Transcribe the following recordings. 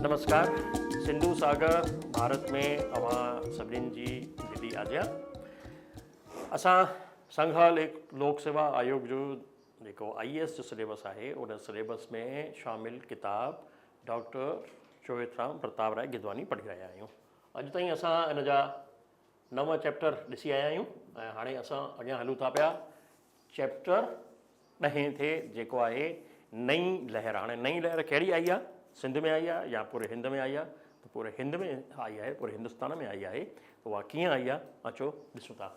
نمسڪار سنڌو ساگر ڀارت ۾ اوهان سڀنين جي دلي آجيان. اسان سنگهه لوڪ سيوا آيوگ جو جيڪو I S جو سليبس آهي ان سليبس ۾ شامل ڪتاب ڊاڪٽر چوئٿرام پرتاب راء گدواني پڙهي رهيا آهيون. اڄ تائين اسان ان جا نو چيپٽر ڏسي آيا آهيون ۽ هاڻي اسان اڳيان هلون ٿا پيا چيپٽر ڏهين تي جيڪو آهي نئين لهر. هاڻي نئين لهر ڪهڙي آئي آهي؟ سنڌ ۾ آئي آهي يا پوري هند ۾ آئي آهي؟ ته پوري هند ۾ آئي آهي، پوري هندستان ۾ آئي آهي. ته اها ڪيئن آئي آهي اچو ڏسون ٿا.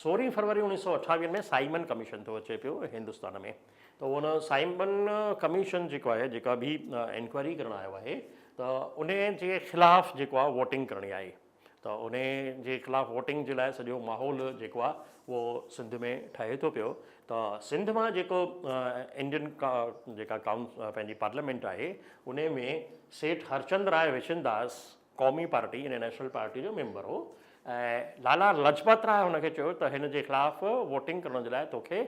سورهين فروري اوڻيهه سؤ اٺاويهن ۾ سائمن ڪميشن ٿو اچي پيو هندستان ۾. ته ان سائمن ڪميشن جيڪو آهي جيڪا به انڪوائري ڪرڻ آيو آهي ته ان جي خلاف جيڪو آهي ووٽنگ ڪرڻي آهي. ته انهي جي خلاف ووٽنگ جي لاء سڄو ماحول جيڪو آهي اهو سنڌ ۾ ٺهي ٿو پيو ته سنڌ مان جيڪو انڊين جيڪا پنهنجي پارليامينٽ آهي انهي ۾ سيٺ هرچند راء وشنداس قومي پارٽي يعني نيشنل پارٽي جو ميمبر هو ۽ لالا لجپت راء هن کي چيو ته هن جي خلاف ووٽنگ ڪرڻ جي لاء توکي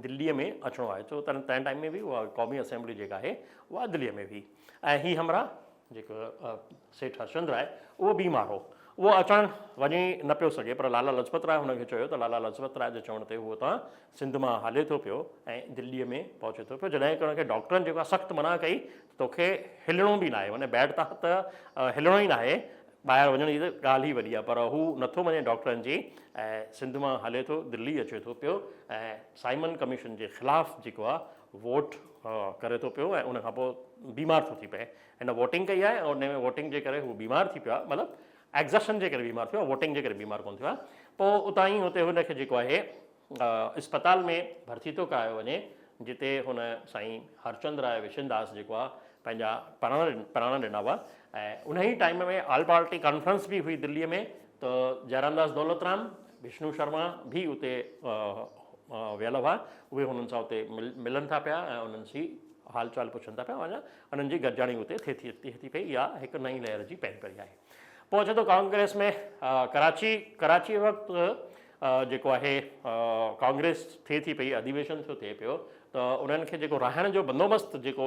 دلي ۾ اچڻو آهي ڇو ته تنهن ٽائيم ۾ به اها قومي اسيمبلي جيڪا آهي اها دلي ۾ هئي ۽ هي همراهه جيڪو سيٺ هرچند راء اهو بيمار هو، اهو اچڻ وڃي نه پيو سگهي، پر لالا لجپت راء هن کي چيو ته لالا لجپت راء جي چوڻ تي هو اتان سنڌ مان هلي ٿو پيو ۽ دليء ۾ پهچي ٿو پيو، جڏهن ڪه هن کي ڊاڪٽرن جيڪو آهي سخت منع ڪئي ته توکي هلڻو به ناهي، معنيٰ بيڊ تان ته هلڻو ئي ناهي، ٻاهر وڃڻ جي ته ڳالهه ئي وڏي آهي، پر هو نٿو مڃي ڊاڪٽرن جي ۽ سنڌ مان هلي ٿو دلي اچي ٿو پيو ۽ سائمن ڪميشن جي خلاف جيڪو آهي ووٽ ڪري ٿو پيو ۽ ان کان پوء بيمار ٿو ٿي پئي. هن ووٽنگ ڪئي آهي ۽ ان ۾ ووٽنگ جي ڪري هو بيمار ٿي پيو آهي مطلب ايگزشن جي ڪري بيمار ٿيو آهي ووٽنگ جي ڪري بيمار ڪونه ٿيو آهي. پوء اتان ئي هتي هن کي جيڪو آهي اسپتال ۾ ڀرتي ٿو ڪرايو وڃي جتي هن سائين هرچند راء وشنداس جيڪو آهي پنهنجا پراڻ ڏنا هئا ۽ ان ئي ٽائيم ۾ آل پارٽي ڪانفرنس به هئي دليء ۾ ته جئرامداس دولترام، وشنو شرما به اتي ويل هئا، اهي هنن سان اتي ملن ٿا پيا ۽ انهن سي حال چال پڇن ٿا پيا اڃا انهن جي گڏجاڻي اتي ٿئي ٿي ٿئي ٿي پئي. اها هڪ نئين لهر جي پهرين پهرين آهي. پوء اچي ٿو ڪانگريس ۾ ڪراچي، ڪراچيء وقت جيڪو آهي ڪانگريس ٿئي ٿي پئي، اڌيويشن ٿيو ٿئي پيو ته انهن کي جيڪو رهڻ جو بندوبست جيڪو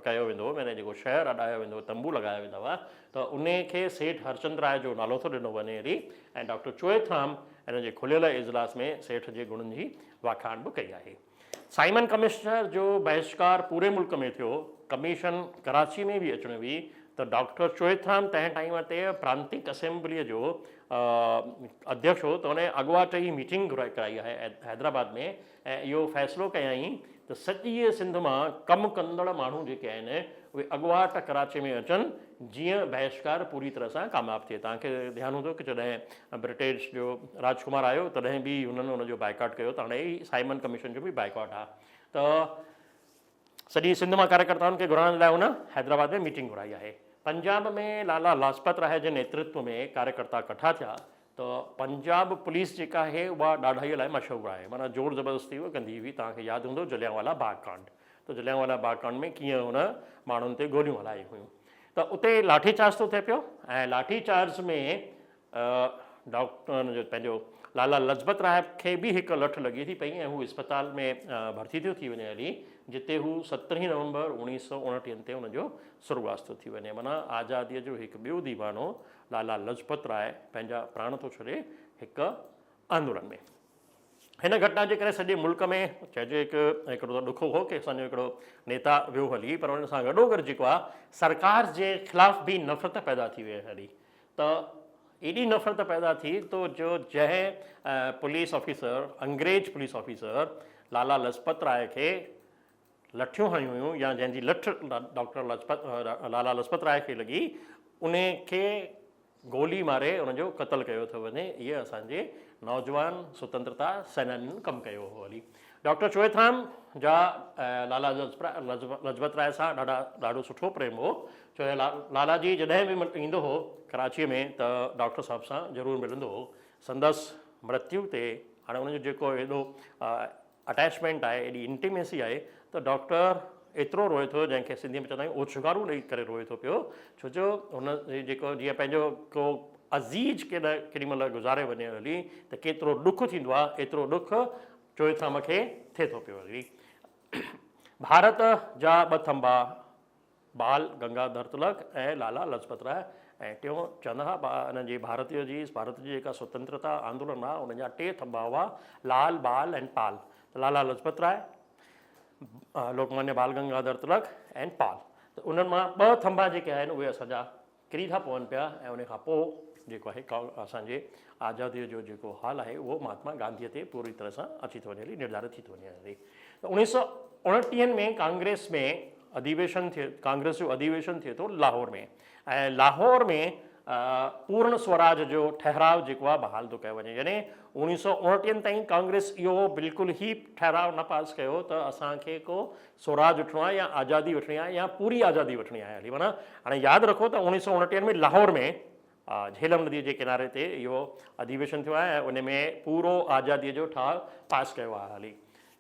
ڪيو ويندو هو معنيٰ جيڪو شهر اڏايو ويندو هو، تنبو لڳايا ويندا هئا ته انهي کي سيٺ هرچند راء جو نالو ٿو ڏنو وڃي ري ۽ ڊاڪٽر چوئٿرام ان جي کليل اجلاس ۾ سيٺ جي گڻن جي واکاڻ به ڪئي آهي. سائمن ڪمشنر جو بهشڪار پوري ملڪ ۾ ٿيو، ڪميشن ڪراچي ۾ به اچڻي هئي ته ڊاڪٽر چوئٿرام تنهن ٽائيم تي پرانتڪ اسيمبليء جو اڌيڪش هو ته ان اڳواٽ ئي ميٽنگ گهرائي ڪرائي آهي حيدرآباد ۾ ۽ اهو فيصلو ڪيائين ته سڄيء سنڌ مان ڪم ڪندڙ ماڻهو جيڪي آهن اهي اڳواٽ ڪراچي ۾ اچن جيئن بهشڪار پوري طرح سان ڪامياب ٿئي. توهان کي ڌيان هوندو ته جڏهن برٽش جو راجڪمار آيو تڏهن به هنن ان جو بائيڪاٽ ڪيو ته هاڻي هي سائمن ڪميشن جو به بائيڪاٽ آهي ته سڄي سنڌ مان ڪاريڪرتائن کي گهرائڻ لاء هن حيدرآباد ۾ ميٽنگ گهرائي آهي. پنجاب ۾ لالا لاجپت راء جي نيترتو ۾ ڪاريڪرتا ڪٺا ٿيا ته پنجاب پوليس جيڪا آهي اها ڏاڍائيء لاء مشهور آهي معنيٰ زور زبردستي اها ڪندي هئي توهان کي ياد هوندو جليانوالا باغ ڪانڊ ته جليانوالا باغ ڪانڊ ۾ ڪيئن هن ماڻهن تي گوليون هلايون هيون ته اتي لاٺي چارج ٿو ٿئي پيو ۽ لاٺي چارج ۾ ڊاڪٽر جو پنهنجو لالا لجپت راء کي به هڪ لٺ لڳي ٿي پئي ۽ هو اسپتال ۾ ڀرتي ٿيو ٿي وڃي هلي جتي هو سترهين نومبر اوڻيهه سو اڻٽيهن تي ان جو سرڳواس ٿو ٿي وڃي معنيٰ آزاديء جو هڪ ٻيو ديوانو لالا لجپت راء پنهنجا پراڻ ٿو ڇڏي هڪ آندولن ۾. هن گهٽنا جي ڪري سڄي ملڪ ۾ چئجي هڪ هڪڙو ته ڏک هو ڪي اسان جو هڪڙو نيتا ويو هلي پر ان سان گڏوگڏ جيڪو آهي سرڪار جي خلاف به نفرت پيدا ٿي وئي هلي ته ايڏي نفرت پيدا ٿي تو جو جنهن پوليس آفيسر انگريز پوليس آفيسر لالا لجپت راء کي لٺيون هنيون هيون يا جنهن جي لٺ ڊاڪٽر لجپت لالا لجپت راء کي لڳي ان کي گولي ماري ان جو قتل ڪيو ٿو وڃي. اهي اسان جي نوجوان سوتنترتا سينانين ڪم ڪيو هو. هلي ڊاڪٽر چوئٿرام جا لالا لجپت راء سان ڏاڍا ڏاڍو سٺو پريم هو. ڇو جو لالا جي جڏهن به ايندو هو ڪراچيء ۾ ته ڊاڪٽر صاحب سان ضرور ملندو هو. سندس مرتيو تي هاڻي ان جو جيڪو ايڏو اٽيچمينٽ آهي، ايڏي انٽيميسي آهي ته ڊاڪٽر ايترو روئي ٿو جنهن کي سنڌيء ۾ چوندا آهيون اوڇنگارون ڏئي ڪري روئي ٿو پيو ڇو جو هن جيڪو جيئن پنهنجو ڪو عزيز ڪيڏ ڪيڏي مهل گذاري وڃي هلي ته ڪيترو ڏک ٿيندو آهي ايترو ڏک چوئٿرام کي ٿئي ٿو پيو هلي. ڀارت جا ٻه ٿنڀا. بال گنگاڌر تلڪ ۽ لالا لجپت راء ۽ ٽيون چوندا ها انهن جي ڀارتيو جي ڀارت جي جيڪا سوتنترتا آندولن آ انهن جا ٽي ٿنڀا هئا لال بال ۽ پال ته لالا لجپت راء لوڪمانيه بال گنگاڌر تلڪ ۽ پال ته انهن مان ٻه ٿنڀا جيڪي آهن اهي اسان جا ڪري ٿا پون پيا ۽ ان کان پوء جيڪو آهي اسان جي آزاديء جو جيڪو حال آهي اهو مهاتما گانڌيء تي پوري طرح سان اچي ٿو وڃي هلي نرڌارت ٿي ٿو وڃي هلي ته اوڻيهه سو اڻٽيهن ۾ ڪانگريس ۾ اڌيويشن ٿئي ڪانگريس جو اڌيويشن ٿئي ٿو لاهور ۾ ۽ لاهور ۾ پورڻ سوراج جو ٺهراء جيڪو آهي بحال ٿو ڪيو وڃي يعني اوڻيهه سو اڻٽيهن تائين ڪانگريس اهو بلڪل ئي ٺهراء نه پاس ڪيو ته اسان کي ڪو سوراج وٺڻو آهي يا آزادي وٺڻي آهي يا پوري آزادي وٺڻي آهي هلي معنيٰ هاڻي ياد رکو ته اوڻيهه سو اڻٽيهن ۾ لاهور ۾ جهيلم ندي جي ڪناري تي اهو اڌيويشن ٿيو آهي ۽ ان ۾ پورو آزادي جو ٺاهه پاس ڪيو آهي هلي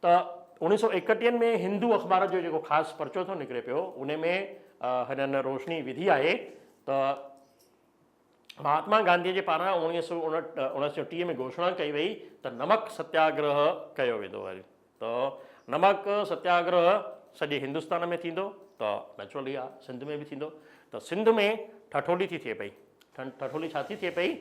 ته اوڻيهه سو ايڪٽيهن ۾ هندو اخبار جو جيڪو خاص پرچو ٿو نڪري پيو ان ۾ هنن روشني وڌي آهي ته مهاتما گانڌيء جي پاران اوڻيهه سو 1930 ۾ گهوشڻا ڪئي وئي ته نمڪ ستياگرهه ڪيو ويندو ته نمڪ ستياگرهه سڄي هندستان ۾ ٿيندو ته نيچرلي آ سنڌ ۾ به ٿيندو ته سنڌ ۾ ٺٺولي ٿي ٿئي پئي ٺٺولي ڇا ٿي ٿئي پئي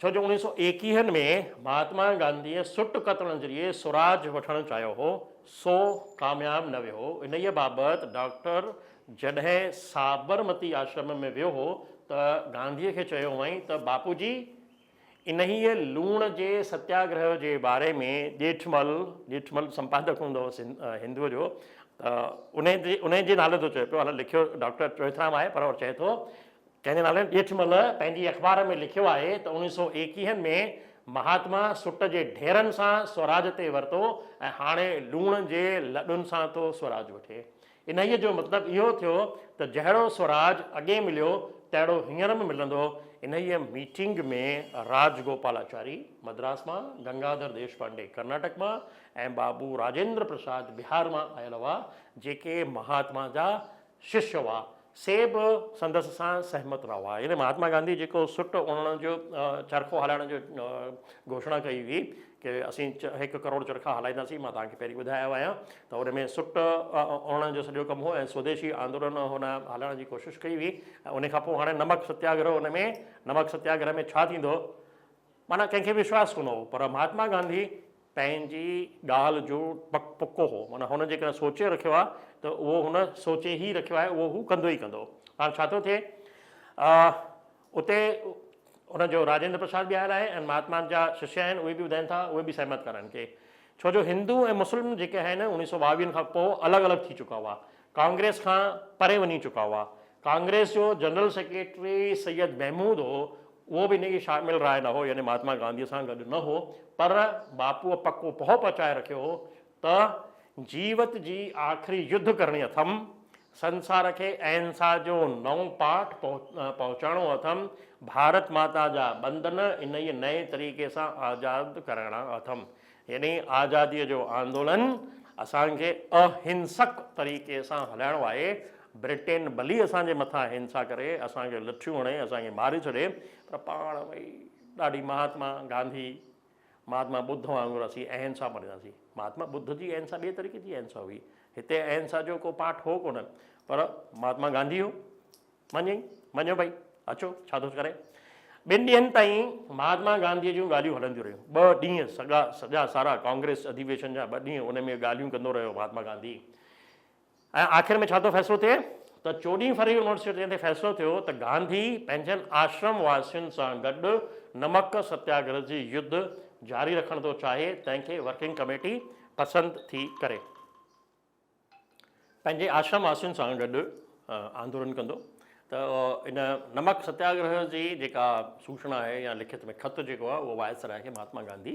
ڇو جو اوڻيهه سو ايڪيهن ۾ مهاتما گانڌيء سٽ ڪتڻ ذريعي سوراج وٺڻ چاهيو هو سو ڪامياب نه ويو هو انهيء بابت ڊاڪٽر جڏهن سابرمتي آشرم ۾ ويو هو ته گانڌيء کي چيو هئائين ته باپوجي انهيء لوڻ جي ستياگرهه جي باري ۾ ڄيٺمل، ڄيٺمل سمپادڪ هوندو هو هندوء جو، ته انهيء جي نالي ٿو چئي پيو، حالانڪ لکيو ڊاڪٽر چوئٿرام آهي پر هو چئي ٿو ڪنهن جي نالي ڄيٺمل پنهنجي اخبار ۾ لکيو آهي ته اوڻيهه سو ايڪيهن ۾ مهاتما سٽ جي ڍيرن سان سوراج تي ورتو ۽ هاڻي لوڻ جي لڏن سان ٿو سوراج وٺي. انهيء جو مطلب اهو ٿيو ته جهڙو سوراج اڳي مليو تهڙو هينئر به ملندو. انهيء ميٽنگ ۾ راج گوپالاچاري مدراس مان، گنگاڌر ديشپانڊي ڪرناٽڪ مان ۽ بابو راجيندر پرساد بهار مان آيل هئا، جيڪي مهاتما جا شش هئا، سي به سندس سان سهمت نه هئا. يعني مهاتما گانڌي جيڪو سٽ اڻڻ جو چرخو هلائڻ جو گهوشڻا ڪئي هئي ڪي اسين هڪ ڪروڙ چرخا هلائينداسين، مان توهان کي پهرين ٻڌائي آيو آهيان ته ان ۾ سٽ اڻڻ جو سڄو ڪم هو ۽ سوديشي آندولن هن هلائڻ جي ڪوشش ڪئي هئي ۽ ان کان پوء هاڻي نمڪ ستياگرهه ان ۾ نمڪ ستياگرهه ۾ ڇا ٿيندو معنيٰ ڪنهن کي وشواس ڪونه هو پر مهاتما گانڌي پنهنجي ڳالهه جو پڪ پڪو هو معنيٰ هن جيڪڏهن سوچي رکيو آهي ته اهو هن سوچي ئي رکيو آهي اهو هو ڪندو ئي ڪندو هاڻ ڇا ٿو ٿئي اتي ان جو راجيندر پرساد به آيل آهي ۽ مهاتما جا ششيه آهن اهي به ٻڌائين ٿا اهي به سهمت ڪانه آهن ڪي ڇو جو هندو ۽ مسلم جيڪي آهن اوڻيهه سو ٻاويهن کان پوء الڳ الڳ ٿي چڪا هئا ڪانگريس کان پري وڃي چڪا هئا ڪانگريس جو جنرل سيڪريٽري سيد محمود هو اهو به انهيء شامل راء نه هو يعني مهاتما گانڌيء سان گڏ نه هو پر باپوء پڪو پهه پهچائي رکيو هو ته جيوت جي آخري يڌ ڪرڻي اٿم، سنسار کي اهنسا جو نئون پاٺ پهچائڻو اٿم، ڀارت ماتا جا ٻنڌن انهيء نئين طريقي سان آزاد ڪرائڻا اٿم. يعني آزاديء جو آندولن اسان کي اهنسڪ طريقي سان هلائڻو آهي. برٽين ڀلي اسان جي مٿان هنسا ڪري، اسان کي لٺيون هڻي، اسان کي ماري ڇڏي، پر پاڻ ڀئي ڏاڍي مهاتما گانڌي مهاتما ٻڌ وانگر اسين اهنسا مڃينداسين. مهاتما ٻڌ جي اهنسا ٻئي طريقي جي اهنسا هئي. هتي اهنسا جو ڪو پاٺ هو ڪونه. پر مهاتما گانڌي هو. مڃيائين. مڃيو ڀئي. اچو ڇا ٿو ڪري. ٻن ڏينهن تائين مهاتما گانڌيء جون ڳالهيون هلنديون رهيون. ٻه ڏينهن سڳا سڄا سارا ڪانگريس اڌيويشن جا ٻه ڏينهن ان ۾ ڳالهيون ڪندو رهيو مهاتما گانڌي. ۽ آخر ۾ ڇا ٿو فيصلو ٿئي ته چوڏهين فروري اوڻويهه سؤ ٽيهه تي فيصلو ٿيو ته گانڌي پنهنجن آشرم واسين سان گڏ نمڪ ستياگرهه جي يڌ جاري رکڻ ٿو چاهي تنهن کي ورڪنگ ڪميٽي پسند ٿي ڪري. پنهنجي آشرم واسين سان گڏ آندولن ڪندو ته ان نمڪ ستياگرهه جي جيڪا سوچنا آهي يا لکت ۾ خط جيڪو آهي اهو وائسراء کي مهاتما گانڌي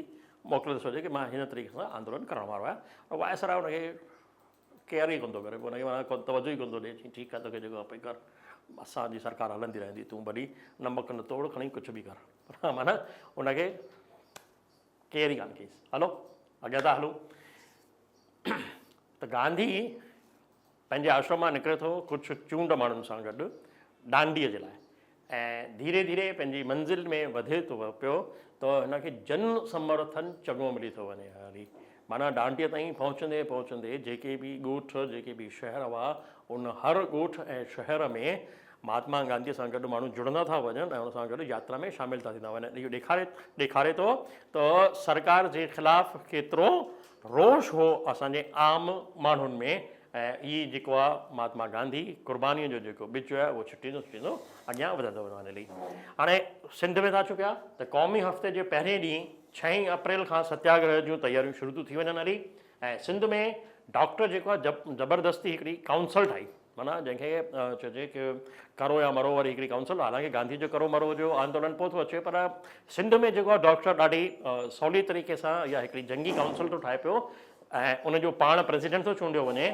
موڪلي ٿو ڇڏي ڪي مان هن طريقي سان آندولن ڪرڻ وارو آهيان پر وائسراء ان کي ڪيئر ئي ڪونه ٿو ڪري پوء ان کي معنيٰ ڪو توجه ئي ڪونه ٿو ڏئي چي ٺيڪ آهي توکي جيڪو کپي ڪر اسان جي سرڪار هلندي رهندي تون ڀلي نمڪ نه توڙ کڻي ڪجهه به ڪر پر معنيٰ ان کي ڪيئر ئي ڪانه ڪئيس هلو اڳيان ٿا هلون ته گانڌي پنهنجي آشرم مان نڪري ٿو ڪجهه چونڊ ماڻهن سان گڏ ڊانڊيء جي لاء ۽ ڌيري ڌيري پنهنجي منزل ۾ وڌي ٿو پيو ته هن کي جن سمرٿن چڱو ملي ٿو وڃي هلي. معنيٰ ڊانڊيء تائين پهچندي پهچندي جيڪي به ڳوٺ، جيڪي به شهر هئا، ان هر ڳوٺ ۽ شهر ۾ مهاتما گانڌيء سان گڏ ماڻهو جڙندا ٿا وڃن ۽ ان سان گڏ ياترا ۾ شامل ٿا ٿيندا وڃن. اهو ڏيکاري ڏيکاري ٿو ته سرڪار جي خلاف ڪيترو روش هو اسان جي عام ماڻهن ۾ ۽ هي جيڪو آ مهاتما گانڌي قربانيء جو جيڪو ٻج آهي اهو ڇٽيندو ڇٽيندو اڳيان وڌندو وڃي هلي. هاڻي سنڌ ۾ ٿا اچون پيا ته قومي هفتي جي پهرين ڏينهن ڇهين اپريل کان ستياگرهه جون تياريون شروع ٿيون ٿي وڃن هلي ۽ سنڌ ۾ ڊاڪٽر جيڪو آهي زبردستي هڪڙي ڪائونسل ٺاهي معنيٰ جنهن کي چئجي ڪي ڪرو يا مرو واري هڪڙي ڪائونسل حالانڪه گانڌي جو ڪرو مرو جو آندولن پوء ٿو اچي پر سنڌ ۾ جيڪو آهي ڊاڪٽر ڏاڍي سولي طريقي سان اها هڪڙي جنگي ڪائونسل ٿو ٺاهي پيو ۽ ان جو پاڻ پريزيڊنٽ ٿو چونڊيو وڃي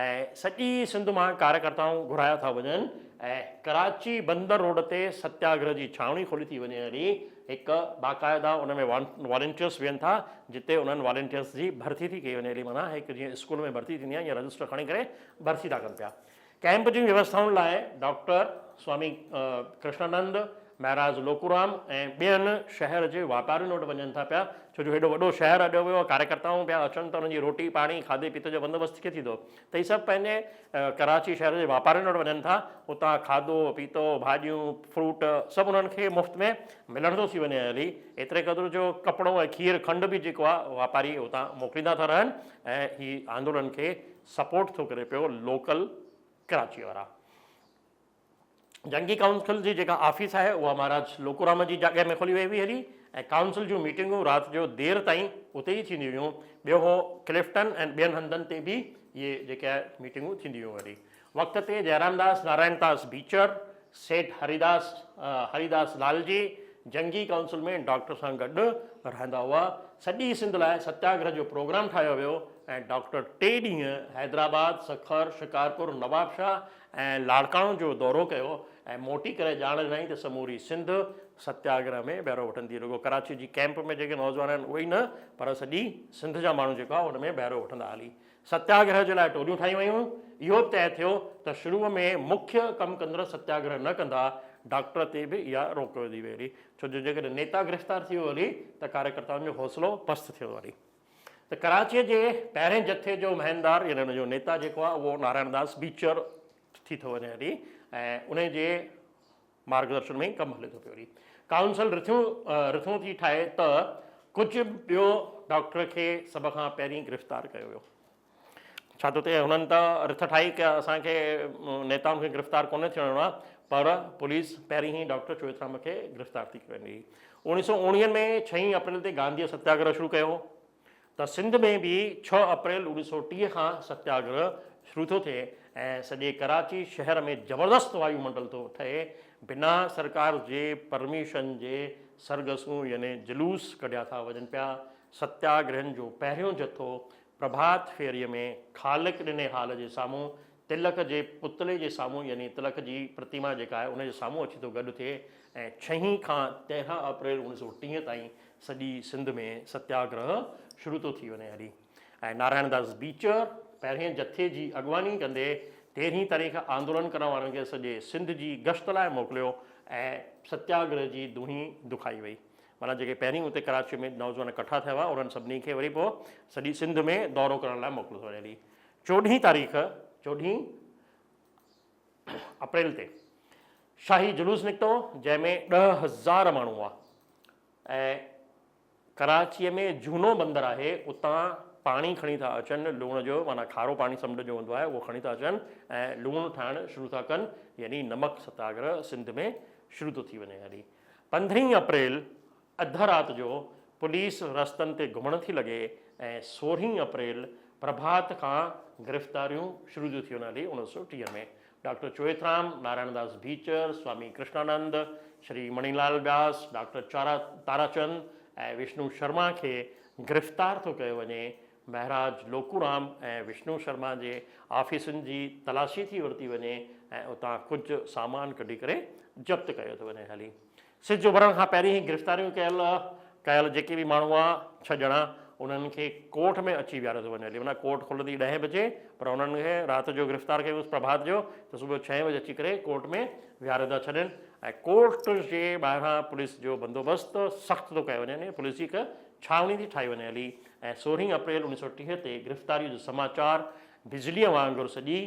۽ سڄي سنڌ مان ڪاريڪرتائون گهرايا ٿا وڃن ۽ ڪراچي بندر روڊ تي ستياگرهه جي ڇانوڻي کولي ٿي وڃي هلي هڪ باقاعده ان ۾ والنٽيئرس ويهن ٿا جتي انهن والنٽيئرس جي ڀرتي ٿي ڪئي وڃي هلي معنيٰ هڪ جيئن اسڪول ۾ ڀرتي ٿيندي آهي ائين رجسٽر کڻي ڪري ڀرتي ٿا ڪن پيا ڪئمپ جون ويوسٿائن لاء ڊاڪٽر سوامي ڪرشنانند، مهاراج لوڪورام ۽ ٻين شهر جي واپارين وٽ وڃن ٿا پيا، ڇو جو هيڏو وڏو شهر اڏيو ويو آهي، ڪاريڪرتائون پيا اچن ته انهن جي روٽي پاڻي، کاڌي پيتي جو بندوبست ڪيئن ٿيندو ته هي سڀ پنهنجي ڪراچي شهر جي واپارين وٽ وڃن ٿا، اتان کاڌو پيتو، ڀاڄيون، فروٽ سڀ انهن کي مفت ۾ ملڻ ٿو ٿي وڃي هلي، ايتري قدر جو ڪپڙو ۽ کير کنڊ به جيڪو آهي واپاري اتان موڪليندا ٿا رهن ۽ هي آندولن کي سپورٽ ٿو ڪري پيو لوڪل ڪراچي وارا. جنگي ڪائونسل جي جيڪا آفيس آهي اها مهاراج لوڪورام جي جاڳهه ۾ کولي وئي هئي هلي ۽ ڪائونسل جون ميٽنگون رات جو دير تائين اتي ئي ٿينديون هيون. ٻيو هو ڪلفٽن ۽ ٻين هنڌن تي به اهي جيڪي ميٽنگون ٿينديون هيون هلي. وقت تي جئرامداس نارائڻداس بيچر، سيٺ هريداس هريداس لالجي جنگي ڪائونسل ۾ ڊاڪٽر سان گڏ رهندا هئا. سڄي سنڌ لاء ستياگرهه جو پروگرام ٺاهيو ويو ۽ ڊاڪٽر ٽي ڏينهن حيدرآباد، سکر، شڪارپور، نوابشاهه ۽ لاڙڪاڻو جو دورو ڪيو ۽ موٽي ڪري ڄاڻ ڏنائين ته سموري سنڌ ستياگرهه ۾ بهرو وٺندي. رڳو ڪراچي جي ڪئمپ ۾ جيڪي نوجوان آهن اهي ئي نه پر سڄي سنڌ جا ماڻهو جيڪا ان ۾ بهرو وٺندا هلي. ستياگرهه جي لاء ٽوليون ٺاهيون ويون. اهو به طئي ٿيو ته شروع ۾ مکيه ڪم ڪندڙ ستياگرهه نه ڪندا. ڊاڪٽر تي به اها روڪ وڌي وئي هلي، ڇو جو جيڪڏهن نيتا گرفتار ٿي ويو هلي ته ڪاريڪرتائن جو حوصلو پست ٿيو هلي. ته ڪراچيء جي پهرين جٿي جو مهندار يعني ان جو نيتا جيڪو آهي اهو نارائڻ داس بيچر ٿي ٿو وڃي هلي ۽ ان جي مارگدرشن ۾ ئي ڪم هلي ٿو پيو هلي. ڪائونسل رٿيون رٿون ٿي ٺاهي ته ڪجهه ٻيو ڊاڪٽر کي سڀ کان پهرين گرفتار ڪيو ويو. ڇا ٿو ٿئي هنن ته رٿ ٺاهي ته اسان کي نيتائن کي گرفتار ڪونه ٿيڻ ڏيڻو آهي پر پوليس پهرين ئي ڊاڪٽر چوئٿرام کي گرفتار ٿي ڪري ڏئي. اوڻيهه سو اوڻيهن ۾ ڇهين اپريل تي گانڌيء ستياگرهه شروع ڪيو هو. ته سنڌ ۾ به ڇهه اپريل 1930 کان ستياگرهه شروع ٿو ٿئي ۽ سڄي ڪراچي شهر ۾ زبردست وايو منڊل ٿو ٺهي، بنا سرڪار جي پرميشن جي سرگسون يعني جلوس ڪڍيا ٿا وڃن پيا، ستياگرهين جو پهريون جٿو پرڀات ڦيريء ۾ خالق ڏني هال جي سامهون تلڪ جي پتلي جي سامهون يعني تلڪ جي پرتيما جيڪا آهي ان جي سامهون اچي ٿو گڏ ٿئي ۽ ڇهين کان 13 اپريل 1930 تائين سڄي سنڌ ۾ ستياگرهه شروع ٿو ٿي وڃي هلي ۽ نارائڻ داس بيچر پهرين جٿي جي اڳواڻي ڪندي تيرهين تاريخ آندولن ڪرڻ وارن کي سڄي سنڌ جي گشت لاء موڪليو ۽ ستياگرهه جي دونهين دکائي وئي معنيٰ جيڪي پهرين اتي ڪراچيء ۾ نوجوان ڪٺا ٿيا هئا انهن سڀني کي وري پوء سڄي سنڌ ۾ دورو ڪرڻ لاء موڪليو ٿو وڃي هلي. چوڏهين تاريخ، چوڏهين اپريل تي شاهي جلوس نڪتو جنهن ۾ 10,000 ماڻهو هئا ۽ ڪراچيء ۾ جهونو بندر آهي اتان پاڻي کڻي ٿا اچن لوڻ جو معنيٰ کارو پاڻي سمنڊ جو هوندو آهي اهو کڻي ٿا اچن ۽ لوڻ ٺاهڻ شروع ٿا ڪن يعني نمڪ ستاگرهه سنڌ ۾ شروع ٿو ٿي وڃي هلي پندرهين اپريل اڌ رات جو پوليس رستن تي گهمڻ ٿي لڳي ۽ سورهين اپريل پرڀات کان گرفتاريون شروع ٿيون ٿيون هلي 1930 ۾ ڊاڪٽر چوئٿرام، نارائڻ داس ڀيچر، سوامي ڪرشنانند، شري مڻي لال وياس، ڊاڪٽر تاراچند ۽ وشنو شرما کي گرفتار ٿو ڪيو وڃي. مهراج لوڪورام ۽ وشنو شرما جي آفيسن جي تلاشي ٿي ورتي وڃي ۽ اتان ڪجهه سامان ڪڍي ڪري ضبط ڪيو ٿو وڃي هلي. سج اڀرڻ کان پهرين ئي گرفتاريون ڪيل ڪيل جيڪي به ماڻهو هئا ڇهه ڄڻا انهن کي ڪورٽ ۾ اچي ويهاريو ٿو وڃي معنيٰ ڪورٽ کلندي ڏهين بجي پر انهن کي رات جو گرفتار ڪيو ويس پرڀات جو ته صبح جو ڇهين بجي اچي ڪري ڪورٽ ۾ ويهاري ٿا ڇڏين ۽ ڪورٽ جي ٻاهران پوليس جو بندوبست سخت ٿو ڪيو وڃي پوليس جي هڪ ڇانوڻي ٿي ٺاهي وڃي هلي ۽ سورهين اپريل 1930 تي گرفتاريء جو سماچار بجليء وانگر سڄي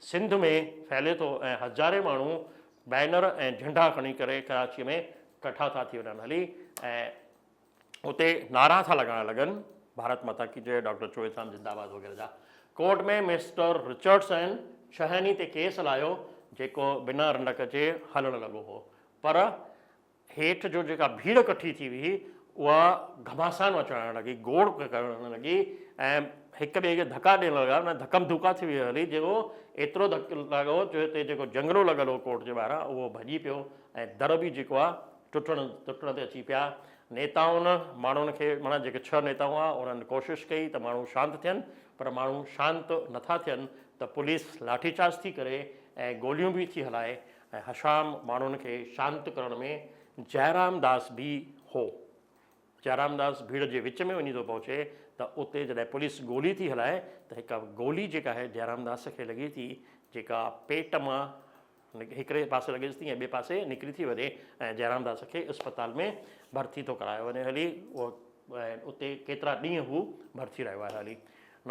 سنڌ ۾ ڦهلي ٿو ۽ هزارين ماڻهو بينر ۽ جهنڊا کڻي ڪري ڪراچيء ۾ ڪٺا ٿا ٿي وڃن هلي ۽ اتي نعرا ٿا لڳائڻ لڳن، ڀارت ماتا ڪي جئه، ڊاڪٽر چوئٿرام زنده آباد وغيره جا. ڪورٽ ۾ مسٽر رچرڊسن ڇهن ئي تي ڪيس هلايو جيڪو بنا رنڊڪ جي هلڻ لڳو هو پر هيٺ جو جيڪا ڀيڙ ڪٺي ٿي هئي اها گهماسان مچائڻ لڳي، گوڙ ڪرڻ لڳي ۽ هڪ ٻئي کي ڌڪا ڏيڻ لڳا، نه ڌڪم ڌوڪا ٿي وئي هلي جيڪو ايترو ڌڪ لڳو جو هتي جيڪو جنگلو لڳل هو ڪورٽ جي ٻاهران اهو ڀڄي پيو ۽ در به جيڪو آهي ٽٽڻ ٽٽڻ تي اچي پيا. نيتائن ماڻهن کي معنيٰ جيڪي ڇهه نيتا هئا انهن ڪوشش ڪئي ته ماڻهو شانت ٿين پر ماڻهو شانت نٿا ٿين ته پوليس لاٺي چارج ٿي ڪري ۽ گوليون به ٿي هلائي ۽ هشام ماڻهن کي شانت ڪرڻ ۾ جئرام داس به هو. جئرام داس ڀيڙ جي وچ ۾ وڃي ٿو پهچي ته اتي جڏهن پوليس گولي ٿي هلائي ته هڪ گولي جيڪا آهي جئرام داس کي لڳي ٿي جيڪا پيٽ مان هڪڙي پاسي لڳيس ٿي ۽ ٻئي پاسي نڪري ٿي وڃي ۽ جئرام داس کي اسپتال ۾ ڀرتي ٿو ڪرايو وڃي هلي اهو ۽ اتي ڪيترا ڏينهن هو ڀرتي رهيو آهي هلي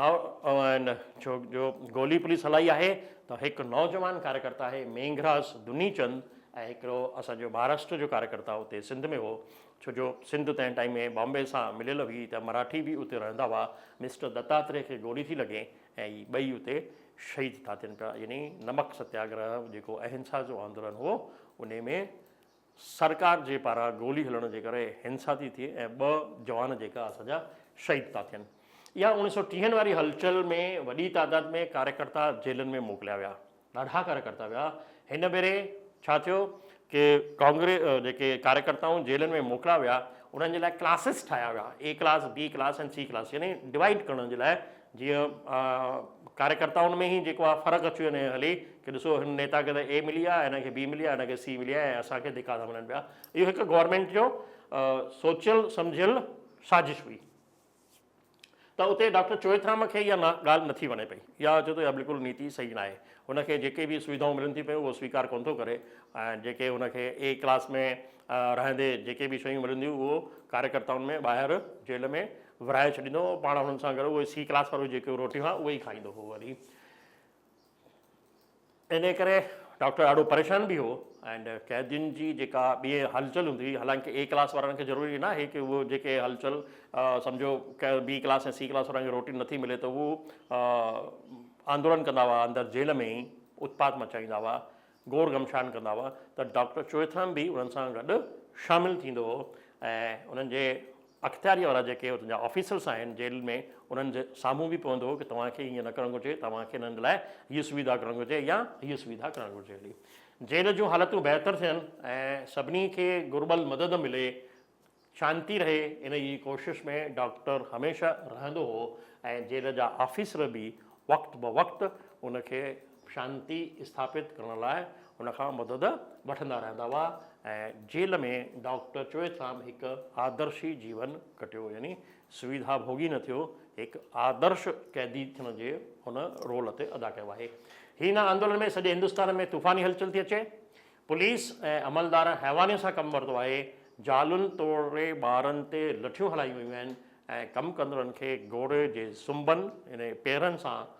نو ڇو جو گولي پوليس هلائي آهي ته هڪ نوجوان ڪاريڪرتا آهي مينگهراج دني چند ۽ هڪڙو اسان جو مهاراشٽر جو ڪاريڪرتا اتي سنڌ ۾ هو ڇو جو سنڌ تنهن ٽائيم ۾ بامبي سان مليل هئي ته مراٺي به اتي رهندا هئا مسٽر دتاتري کي گولي ٿي لڳي ۽ هي ٻئي اتي شهيد ٿا ٿين پيا يعني نمڪ ستياگرهه جيڪو اهنسا جو آندولن هو انهي ۾ سرڪار جي پاران گولي هلڻ جي ڪري هنسا ٿي ٿئي ۽ ٻه جوان جيڪا اسان جا شهيد ٿا ٿين. اها اوڻيهه سو ٽيهن واري هلچل ۾ وڏي تعداد ۾ ڪاريڪرتا جيلن ۾ موڪليا ويا. ڏاڍا ڪاريڪرتا ويا. هن ڀيري ڇا ٿيو ڪي ڪانگري جيڪي ڪاريڪرتائون جيلن ۾ موڪليا ويا انهن جي لاء ڪلاسز ٺاهيا ويا A class, B class ۽ C class يعني ڊوائيڊ ڪرڻ جي لاء جيئن ڪاريڪرتائن ۾ ئي جيڪو آهي فرق اچي وڃي هلي ڪي ڏسو هن نيتا کي ته اي ملي آهي هن کي بي ملي آهي هن کي سي ملي آهي ۽ اسان کي ڌڪا ٿا ملن پيا اهو هڪ گورنمينٽ جو سوچيل سمجهيل سازش هئي ته اتي ڊاڪٽر چوئٿرام کي اها ڳالهه نٿي وڻي پئي اها چئي ٿو اها بلڪل نيتي صحيح ناهي هن کي جيڪي به سويڌائون ملن ٿي پيون اهو سويڪار ڪونه ٿو ڪري ۽ جيڪي هن کي اي ڪلاس ۾ رهندي جيڪي به شيون ملنديون اهو ڪاريڪرتائن ۾ ٻاهر جيل ۾ ورهائي ڇڏيندو هو پاڻ هنن سان گڏ اهي سي ڪلاس واريون جيڪي روٽيون هئا اهي ئي کائيندو هو وري انهي ڪري ڊاڪٽر ڏاڍو پريشان به هو ۽ قيدين جي جيڪا ٻي هلچل هوندي هئي حالانڪه اي ڪلاس وارن کي ضروري نه آهي ڪي اهو جيڪي هلچل سمجهو بي ڪلاس ۽ سي ڪلاس وارن کي روٽي نٿي ملي ته هو آندولن ڪندا هئا اندر جيل ۾ ئي اتپات مچائيندا هئا گور گهمسان ڪندا هئا ته ڊاڪٽر چوئٿرام به انهن سان گڏ شامل ٿيندو هو ۽ انهن جي اختياريء وارا جيڪي اتان جا آفيسرس آهن جيل ۾ انهن جي سامهون به پوندو هو ڪي توهان کي ائين نه ڪرڻ گهرجي توهان کي انهن لاء هيء سويڌا ڪرڻ گهرجي يا هيء سويڌا ڪرڻ گهرجي هلي جيل جون حالتون بهتر ٿين ۽ سڀني کي گهربل مدد ملي شانتي رهي ان جي ڪوشش ۾ ڊاڪٽر هميشه رهندو هو ۽ جيل جا آفيسر به وقت بوقت ان کي شانتي اسٿاپت ڪرڻ لاء ان کان مدد وٺندا رهندا هئا ۽ جيل ۾ ڊاڪٽر چوئٿرام هڪ آدرشي جيون ڪٽيو يعني سويڌا ڀوڳي نه ٿيو هڪ آدرش قيدي ٿيڻ جي هن رول تي ادا ڪيو آهي. هي هن آندولن ۾ سڄي هندستان ۾ طوفاني هلچل ٿي اچي. پوليس ۽ عملدار حيوانيء سان ڪم ورتو آهي. زالن توڙي ٻارن تي لٺيون هلايون ويون آهن ۽ ڪم ڪندڙن کي گهوڙي جي سنبن يعني پيرن سان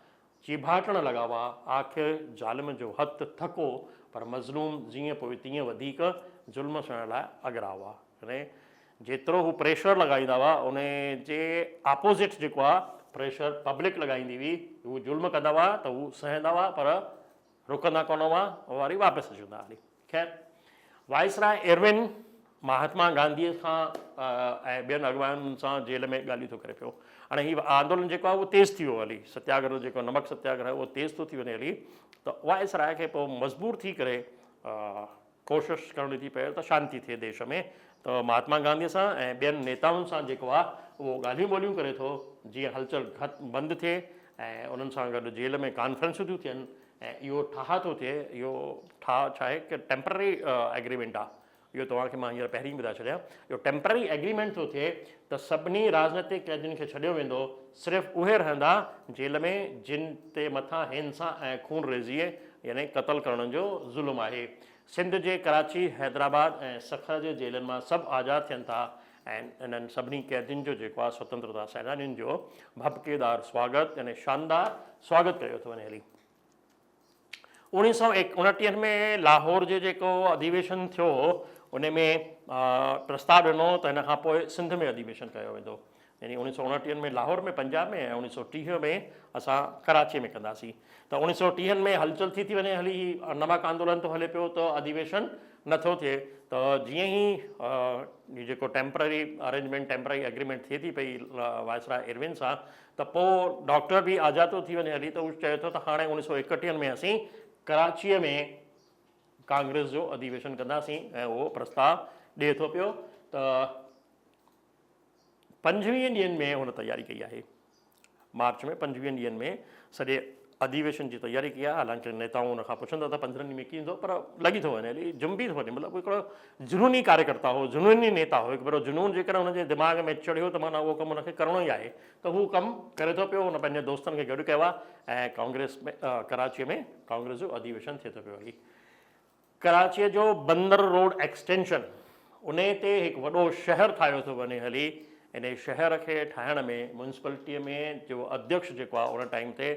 چيڀاٽڻ لڳا هئا. آخر ظالم جو هٿ ٿڪو پر مظلوم جيئن پوء تيئن وڌيڪ ظلم سهڻ لاء اڳرا هئا. يعني جيترو هو پريشر لڳائيندا هئا ان جي آپوزٽ جيڪو آهي پريشر پبلڪ لڳائيندي هئي. هو ظلم ڪندا هئا ته هو سهندا هئا پر رڪندا ڪونه هئا وري واپس اچي ويندا هلي. خير وائسراء ارون مهاتما گانڌيء کان ۽ ٻين اڳواڻن سان جيل ۾ ڳالهيون ٿو ڪري پيو. هاڻي هي آندولن جيڪو آهي اهو تيز ٿي ويو هلي. ستياگرهه جيڪو نمڪ ستياگرهه اهو تيز ٿو ٿي وڃي هلي ته وائسراء کي پوء مجبور ٿي ڪري ڪوشش ڪرڻي ٿي پئي ته شانتي ٿئي ديش ۾ ته مهاتما گانڌيء سان ۽ ٻين نيتائن سان جيڪو آهي اهو ڳالهيون ٻولهيون ڪري ٿو جيئن هلچل گهٽ بند ٿئي ۽ انهن سان گڏ جيل ۾ ڪانفرنسون ٿيون ٿين ۽ اهو ٺاهه ٿو ٿئي اهو ٺاهه ڇا آهي ڪه ٽيمپرري ايگريمينٽ آهي اهو توهان کي مان هينئر پهرين ٻڌائي ڇڏيان اهو ٽيمپرري ايگريمينٽ ٿو ٿئي ته سڀني راجنيتڪ قيدين کي ڇڏيو ويندو صرف اهي رهندا جيل ۾ جن تي مٿان هنسا ۽ خون ريزيء يعني قتل ڪرڻ جو ظلم آهي. سنڌ جي ڪراچي، حيدرآباد ۽ سکر جي جيلن مان سڀ آزاد ٿين ٿا ۽ انهن سڀني قيدين جو جيڪو آهي سوتنترتا سينانين جو ڀڀڪيدار سواگت يعني شاندار سواگت ڪيو ٿو وڃي هلي. اوڻيهه سؤ اڻٽيهن ۾ لاهور جي جيڪو اڌيويشن ٿيو ان ۾ پرستاء ڏنو ته هن کان پوء سنڌ ۾ اڌيويشن ڪيو ويندو يعني اوڻيهه سؤ اڻٽيهن ۾ لاهور ۾ پنجاب ۾ ۽ اوڻيهه سؤ ٽيهه ۾ اسان ڪراچيء ۾ ڪنداسين ته اوڻيهه سؤ ٽيهن ۾ هلچل ٿي ٿي وڃي هلي هي نمڪ آندولن ٿو هلي پيو ته اڌيويشن نٿو ٿئي ته جيئن ئي هي جيڪو ٽيمپرري ارينجمينٽ ٽيمپرري ايگريمينٽ ٿئي ٿي پئي وائسراء ارون سان ته پوء ڊاڪٽر به آجاتو ٿي وڃي هلي ته هو چئي ٿو ته هاڻي اوڻيهه سؤ ايڪٽيهن ۾ اسين ڪراچيء ۾ ڪانگريس جو اڌيويشن ڪنداسين ۽ اهو پرستاء ڏئي ٿو پيو ته پنجويهن ڏينهن ۾ هن تياري ڪئي آهي. مارچ ۾ پنجويهن ڏينهن ۾ سڄي اڌيويشن جي تياري ڪئي آهي. حالانڪه نيتائون هن کان پڇن ٿا ته پندرهن ڏينهن ۾ ڪيئن ٿيندو پر لڳي ٿو وڃي هلي جنبي ٿو وڃي مطلب هڪڙو جنوني ڪاريڪرتا هو جنوني نيتا هو هڪ ڀيرو جنون جيڪڏهن هن جي دماغ ۾ چڙهيو ته معنيٰ اهو ڪم هن کي ڪرڻو ئي آهي ته هو ڪم ڪري ٿو پيو هن پنهنجي دوستن کي گڏ ڪيو آهي ۽ ڪانگريس ۾ ڪراچيء ۾ ڪانگريس جو اڌيويشن ٿئي ٿو پيو هلي. ڪراچيء جو بندر روڊ ايڪسٽينشن انهي تي هڪ وڏو شهر ٺاهيو ٿو وڃي هلي انهي شهر کي ٺاهڻ ۾ ميونسپلٽيء ۾ جو اڌيڪش جيڪو آهي ان ٽائيم تي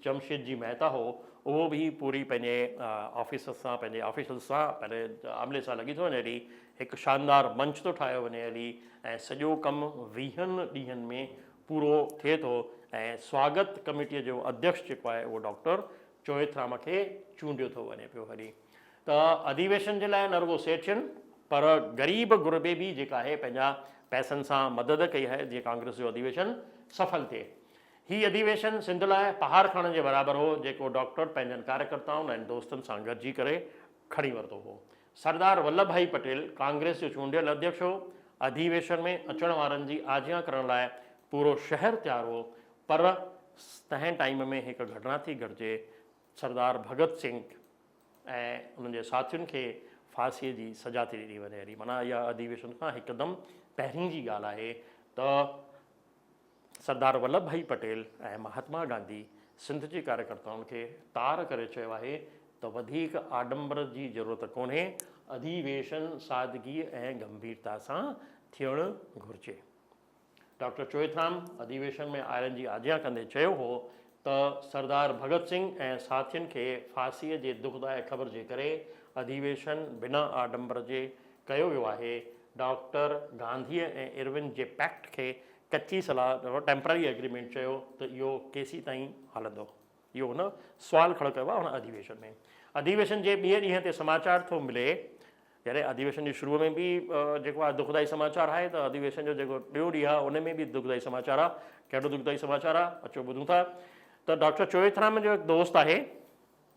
جمشيد جي مهتا هو اهو به پوري پنهنجي آفيسر سان پنهنجي آفيشلز سان پنهنجي عملي سان لڳي ٿو وڃي هلي هڪ شاندار منچ ٿو ٺاهيو وڃي هلي ۽ سڄو ڪم ويهن ڏينهن ۾ پورو ٿئي ٿو ۽ سواگت ڪميٽيء جو اڌيڪش جيڪو آهي اهو ڊاڪٽر چوئٿرام کي چونڊيو ٿو وڃي پيو هلي ته اڌيويشن جي لاء نه رڳو سيٺين پر غريب غربي به جيڪا آهي پنهنجا پئسن سان مدد ڪئي آهي جيئن ڪانگريس جو اڌيويشن سڦل ٿئي. هي اڌيويشن سنڌ لاء پهاڙ کڻڻ جي برابر هو جيڪو ڊاڪٽر پنهنجن ڪاريڪرتائن ۽ دوستن سان گڏجي ڪري کڻي ورتو هو. سردار ولڀ ڀائي پٽيل ڪانگريس جو چونڊيل اڌيڪش هو. اڌيويشن ۾ اچڻ وارن جي آجيان ڪرڻ لاء پورو شهر تيار هو پر تنهن ٽائيم ۾ هڪ گهٽنا ٿي گهٽجي، سردار ڀڳت سنگهه ۽ انهن جي ساٿين کي ڦاسيء جي سزا ٿي ڏني وڃي هلي. معنيٰ اها اڌيويشن کان هڪدم پهرين جي ڳالهه آهي ته سردار ولڀ ڀائي پٽيل ۽ مهاتما گانڌي سنڌ جي ڪاريڪرتائن کي تار ڪري چيو آهي ته وڌيڪ آڏمبر جي ضرورت ڪونهي، اڌيويشن سادگيء ۽ گنڀيرتا سان ٿيڻ گهرجي. ڊاڪٽر چوئٿرام اڌيويشن ۾ آيلن جي آجيان ڪندي چيو هو ته سردار ڀڳت سنگهه ۽ ساٿين کي ڦاسيء جي دکدائڪ خبر جي ڪري اڌيويشن بنا آڏمبر جي ڪيو ويو آهي. ڊاڪٽر گانڌيء ۽ ارون جي پيڪٽ کي ڪچي صلاح، Temporary Agreement، چيو ته اهو ڪيسيتائين هلندو؟ اهو هن سوال کڙو ڪيو آهي هن اڌيويشن ۾. اڌيويشن جي ٻئي ڏينهن تي سماچار ٿو ملي يعني اڌيويشن جي شروع ۾ به جيڪو آهي دکدائي سماچار آهي ته اڌيويشن جو جيڪو ٻيو ڏينهن آهي ان ۾ به دکدائي سماچار آهي. ڪهڙو دکدائي سماچار آهي اچو ٻڌون ٿا ته ڊاڪٽر چوئٿرام جو هڪ دوست آهي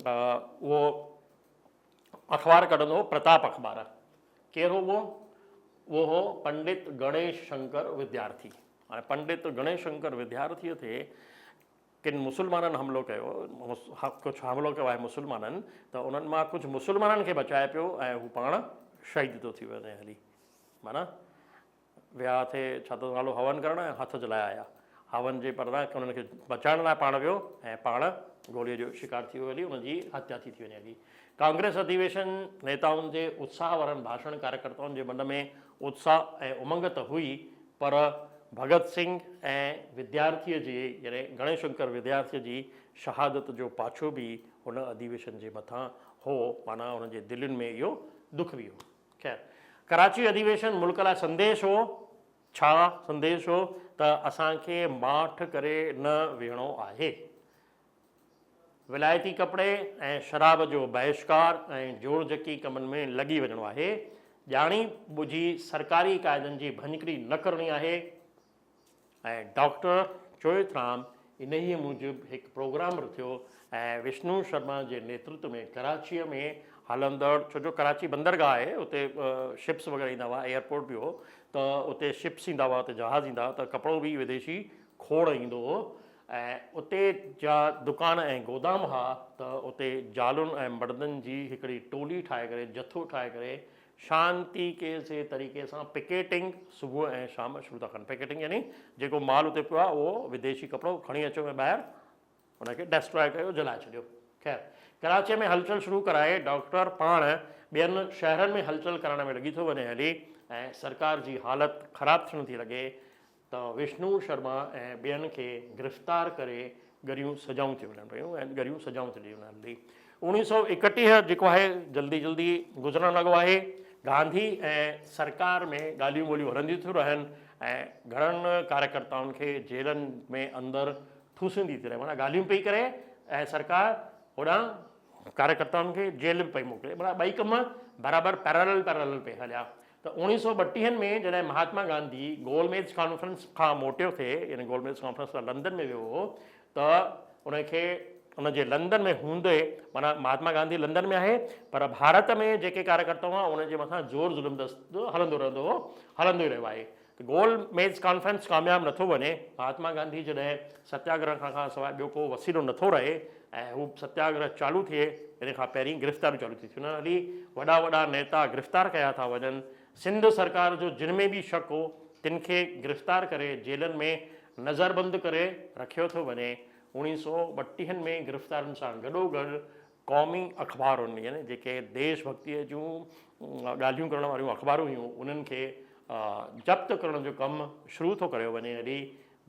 اهو اخبار ڪڍندو هو پرتاپ اخبار. ڪير هو اهو؟ اهو هو پنڊت گڻيش شنڪر وديارٿي. هاڻي پنڊت گڻيش شنڪر وديارٿيء تي ڪن مسلمانن حملو ڪيو، ڪجهه حملو ڪيو آهي مسلمانن ته انهن مان ڪجهه مسلمانن کي بچائي پيو ۽ هو پاڻ شهيد ٿو ٿي وڃي هلي. معنيٰ ويا ٿي ڇا ٿو نالو هون ڪرڻ ۽ هٿ جلائي آيا. هون جي پران انهن کي بچائڻ لاء پاڻ ويو ۽ پاڻ گوليء جو شڪار ٿي ويو هلي ان جي هتيا ٿي ٿي وڃي هلي. ڪانگريس اڌيويشن نيتائن جي اتساهه وارن ڀاشڻ ڪاريڪرتائن جي من ۾ اتساهه ۽ امنگ ته هئي پر ڀڳت سنگهه ۽ وديارٿيء جي يعني گڻيش شنڪر وديارٿيء جي شهادت جو پاڇو به هن اڌيويشن جي مٿان هو، معنيٰ انهن جي دلين ۾ اهو دک به هو. خير، ڪراچي اڌيويشن ملڪ لاء سنديش هو. ڇا سنديش هو؟ ته اسان کي ماٺ ڪري نه ويهڻو آهي. ولايتي ڪپڙي ۽ شراب جو بهشڪار ۽ جوڙجڪي ڪمن ۾ لڳي وڃڻو آهي. ڄاڻي ٻجهي سرڪاري قاعدن جي ڀڃڪڙي نه ڪرڻي آهي ۽ ڊاڪٽر چوئٿرام انهيء موجب هڪ پروگرام رٿيو ۽ وشنو شرما جي نيترتو ۾ ڪراچيء ۾ هلندڙ ڇو جو ڪراچي بندرگاهه آهي اتي شپس وغيره ايندا هئا ايئرپورٽ به هو ته اتي شپس ايندا هئا اتي جهاز ايندا هئا ته ڪپڙو به وديشي کوڙ ايندو هو ۽ اتي جا دڪان ۽ گودام ها ته اتي زالن ۽ مردن جي هڪڙي ٽولي ٺاهي ڪري جٿو ٺاهي ڪري شانتي ڪي سي طريقي سان پڪيٽنگ صبح ۽ شام شروع ٿا ڪن پڪيٽنگ يعني جيڪو مال اتي پيو آهي اهو وديشي ڪپڙو کڻي اچو ۽ ٻاهر ان کي ڊسٽراء ڪيو جلائي ڇڏيو خير ڪراچي ۾ هلچل شروع ڪرائي ڊاڪٽر پاڻ ٻين شهرن ۾ هلچل ڪرائڻ ۾ لڳي ٿو وڃي هلي ۽ سرڪار جي حالت خراب ٿيڻ ٿي لڳي ته وشنو شرما ۽ ٻين کي گرفتار ڪري ڳريون سزائون ٿيون ملن پيون ۽ ڳريون سزائون ٿي ڏنيون وڃن هلي 1931 جيڪو آهي جلدي جلدي گذرڻ لڳو آهي. گانڌي ۽ سرڪار ۾ ڳالهيون ٻولهيون هلنديون ٿيون رهن ۽ گهڻن ڪاريڪرتائن کي جيلن ۾ اندر ٺوسيندي ٿي رهي معنيٰ ڳالهيون پئي ڪري ۽ سرڪار هوڏانهن ڪاريڪرتائن کي جيل به پئي موڪلي معنيٰ ٻئي ڪم برابر پيرالل پيرالل پئي هليا ته اوڻيهه سئو ٻٽيهن ۾ جڏهن مهاتما گانڌي گول ميز ڪانفرنس کان موٽيو ٿي يعني گول ميز ڪانفرنس لاء لندن ۾ ويو هو ته ان کي ان جي لندن ۾ هوندي معنيٰ مهاتما گانڌي لندن ۾ آهي پر ڀارت ۾ جيڪي ڪاريڪرتا هئا ان جي مٿان زور ظلم دست هلندو رهندو هو هلندو ئي رهيو آهي ته گول ميز ڪانفرنس ڪامياب نٿو وڃي مهاتما گانڌي جڏهن ستياگرهه کان سواء ٻيو ڪو وسيلو نٿو رهي ۽ هو ستياگرهه چالو ٿئي ان کان پهرين گرفتاريون چالو ٿي ٿيون هلي وڏا وڏا نيتا گرفتار ڪيا ٿا وڃن سنڌ سرڪار جو جن ۾ به شڪ هو تن کي گرفتار ڪري جيلن ۾ نظربند ڪري رکيو ٿو وڃي. اوڻيهه سئو ٻٽيهن ۾ گرفتارين سان گڏوگڏ قومي اخبارن يعني جيڪي ديش ڀڳتيء جون ڳالهيون ڪرڻ واريون اخبارون هيون انهن کي ضبط ڪرڻ جو ڪم شروع ٿو ڪريو وڃي. هلي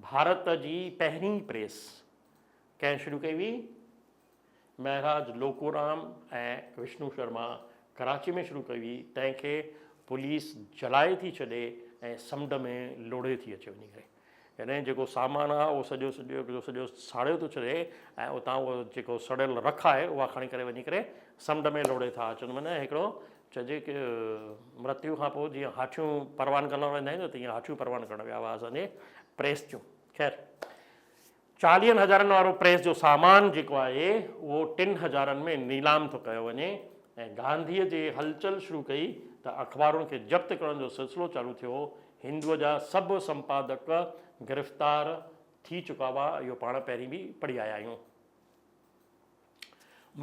ڀارت جي پهرين پريس ڪنهن شروع ڪئي هئي؟ مهراج لوڪورام ۽ وشنو شرما ڪراچي ۾ شروع ڪئي هئي، تنهن کي پوليس جلائي ٿي ڇڏي ۽ سمنڊ ۾ لوڙهي ٿي اچي وڃي ڪري يعني جيڪو سامان آهي اهو سڄو سڄو جو سڄو ساڙيو ٿو ڇڏي ۽ اتان اهو جيڪو سڙيل رک آهي اها کڻي ڪري وڃي ڪري سمنڊ ۾ لوڙهي ٿا اچن معنيٰ هڪڙو چئجي ڪي مرتيو کان پوء جيئن هاٺيون پروان ڪرڻ ويندا آهن ته تيئن هاٺيون پروان ڪرڻ ويا هئا اسان جي پريس جون خير چاليهن هزارن وارو پريس جو سامان جيڪو آهي اهو ٽن هزارن ۾ نيلام ٿو ڪيو وڃي ۽ گانڌيء جي هلچل شروع ڪئي ته اخبارن کي ضبط ڪرڻ جو سلسلو چالو ٿيو. هندوء جا سڀ سمپادڪ گرفتار ٿي چڪا هئا، اهو پاڻ پهرين به پڙهي آيا آهيون.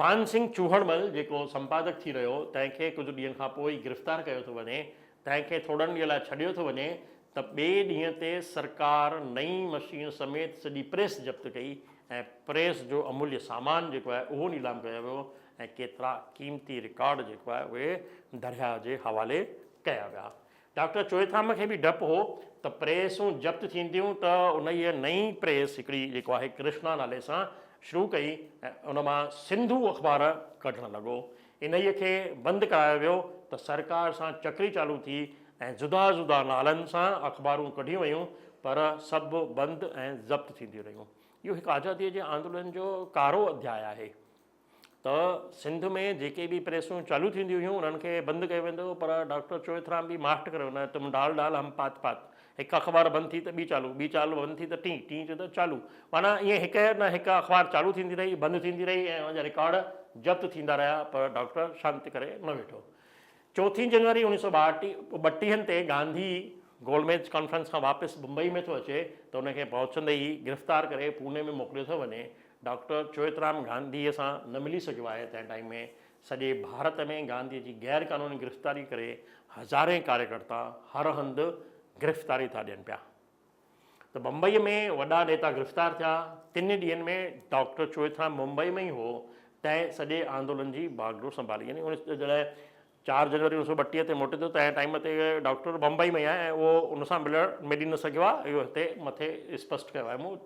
مان سنگهه چوهڙمل جيڪو سمپادڪ ٿي رهيو، تنهن کي ڪجهه ڏينهن کان پوء ئي گرفتار ڪيو ٿو وڃي، تنهن کي ٿورڙن ڏينهن لاء ڇڏيو ٿو وڃي ته ٻئي ڏينهن تي سرڪار نئين مشين سميت سڄي پريس ضبط ڪئي ۽ پريس جو اموليه سامان جيڪو آهي اهو نيلام ڪيو ويو ۽ ڪيترا قيمتي رڪارڊ جيڪو آهي اهي درياهه جي حوالي ڪيا ويا. ڊاڪٽر چوئٿرام کي به ڊپ هو ته پريسون ضبط ٿينديون ته انهيء نئين پريس هڪڙي جيڪو آهي ڪرشنا نالي سان شروع ڪئي ۽ ان مان سنڌو اخبار ڪڍڻ لڳو. انهيء کي بند ڪرايو ويو ته سرڪار سان چڪري چالو ٿي ۽ جدا جدا نالن سان اخبارون ڪڍيون ويون پر سڀ بند ۽ ضبط ٿينديون رهيون. اهو هڪ آزاديء جي آندولن جو ڪارو اڌياء آهي. ته سنڌ ۾ جيڪي به پريسون چالو ٿينديون هيون انهن کي بند ڪيو ويندو هو پر ڊاڪٽر چوئٿرام به ماٺ ڪري ويندو تم ڊال ڊال هم پات پات هڪ اخبار بند ٿي ته ٻي چالو ٻي چالو بند ٿي ته ٽين ٽين ٿي ته چالو معنيٰ ائين هڪ نه هڪ اخبار چالو ٿيندي رهي بند ٿيندي رهي ۽ ان جا رڪارڊ ضبط ٿيندا رهيا پر ڊاڪٽر شانت ڪري نه ويٺو. چوٿين جنوري اوڻيهه سؤ ٻٽيهن تي گانڌي گول ميز ڪانفرنس کان واپس بمبئي ۾ ٿو اچي ته ان کي پهچندي ئي گرفتار ڪري پوني ۾ موڪليو ٿو وڃي. ڊاڪٽر چوئترام گانڌيء سان نه ملي سگهيو آهي تنهن ٽائيم ۾ سڄي ڀارت ۾ گانڌيء جي غير قانوني گرفتاري ڪري هزارين ڪاريڪرتا هر هنڌ گرفتاري ٿا ڏين پيا ته بمبئيء ۾ وڏا نيتا گرفتار ٿيا. تن ڏينهن ۾ ڊاڪٽر چوئٿرام ممبئي ۾ ئي هو، تنهن سڄي آندولن جي باگڊور سنڀالي. يعني ان جڏهن چار جنوري اڻويهه سؤ ٻٽيهه تي موٽي ٿيو، تنهن ٽائيم تي ڊاڪٽر بمبئي ۾ ئي آهي ۽ اهو ان سان ملڻ ملي نه سگهيو آهي. اهو هتي مٿي اسپشٽ ڪيو آهي مون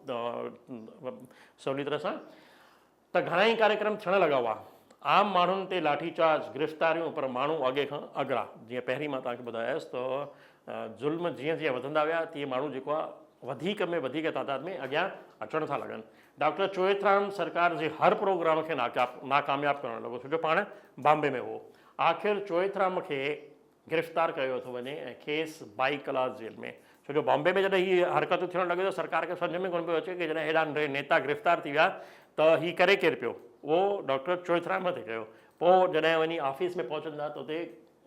سولي طرح سان. ته گهڻائي ڪاريڪرم ٿيڻ لڳا هئا. عام ماڻهن تي لاٺي چارج، گرفتاريون پر ماڻهو اڳي کان اڳرا. جيئن پهرين مان توهان کي ٻڌايس ته ظلم جيئن جيئن وڌندا ويا تيئن ماڻهو جيڪو آهي وڌيڪ ۾ وڌيڪ تعداد ۾ اڳيان اچڻ ٿا لڳن. ڊاڪٽر چوئٿرام سرڪار جي هر پروگرام کي ناڪامياب ڪرڻ لڳو ڇو جو پاڻ بامبي ۾ هو. آخر چوئٿرام کي گرفتار ڪيو ٿو وڃي ۽ کيس بائيڪلا جيل ۾ ڇو جو بامبي ۾ جڏهن هي حرڪتون ٿيڻ لڳيون ته سرڪار کي سمجهه ۾ ڪونه پيو اچي ڪي جڏهن هيڏا ٽي نيتا گرفتار ٿي ويا ته هي ڪري ڪير پيو اهو ڊاڪٽر چوئٿرام ٿي ڪيو پوء جڏهن وڃي آفيس ۾ پهچن ٿا ته اتي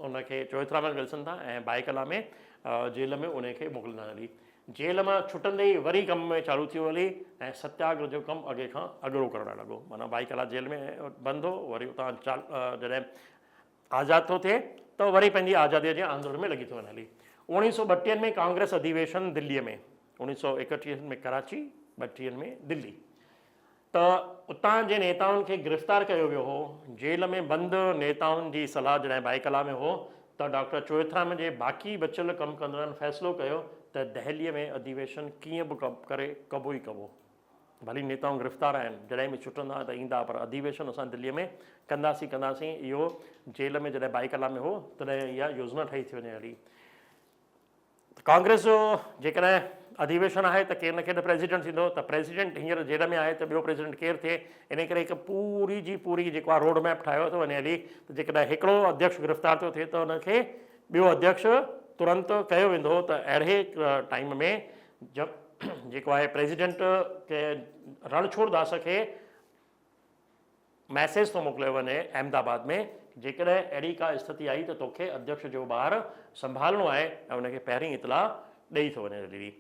ان کي چوئٿرام کي ڏسن ٿا ۽ بائيڪلا ۾ جيل ۾ ان کي موڪلين ٿا هلي جيل مان ڇٽندي ئي وري ڪم ۾ چالو ٿيو هلي ۽ ستياگرهه جو ڪم اڳي کان اڳرو ڪرڻ لڳو معنيٰ بائيڪلا جيل ۾ بند هو وري اتان جڏهن آزاد ٿو ٿئي ته وري پنهنجي آزاديء جي آندولن ۾ لڳي ٿو وڃي هلي. اوڻيهه سؤ ٻٽيهن ۾ ڪانگريس اڌيويشن دليء ۾، اوڻيهه سؤ ايڪٽيهن ۾ ڪراچي، ٻٽيهن ۾ دلي ته اتان جي نيتائن کي گرفتار ڪيو ويو هو. جيل ۾ بند نيتائن جي صلاح جڏهن بائيڪلا ۾ هو ته ڊاڪٽر چوئٿرام جي باقي بچيل ڪم ڪندڙن فيصلو ڪيو ته دهليء ۾ اڌيويشن ڪيئن به ڪري ڪبو ئي ڪبو. ڀلي نيتائون گرفتار آهن، جڏهن به ڇٽندا ته ايندا پر اڌيويشن اسان دليء ۾ ڪنداسين ڪنداسين. اهو جيل ۾ جڏهن بائيڪلا ۾ هو تڏهن اها يوجنا ٺهي ٿي وڃي هلي. ته ڪانگريس جو جيڪڏهن اڌيويشن آهي ته ڪير نه ڪير ته پريزيڊنٽ ٿيندو ته پريزيڊنٽ هينئر جيل ۾ آهي ته ٻيو پريزيڊنٽ ڪير ٿئي انهي ڪري هڪ پوري جي پوري جيڪو آهي روڊ ميپ ٺاهيو ٿو وڃي هلي ته جيڪڏهن هڪڙو اڌيڪش گرفتار ٿو ٿئي ته ان کي ٻيو اڌيڪش ترنت ڪيو ويندو ته اهڙي ٽائيم ۾ جيڪو آهي پريزيڊنٽ کي رڻڇوڙ داس کي ميسيج ٿو موڪليو وڃي احمد آباد ۾ جيڪڏهن اهڙي ڪا اسٿتي آئي ته توکي اڌيڪش جو بار سنڀالڻو آهي ۽ ان کي پهرين اطلاع ڏئي ٿو وڃي رلي.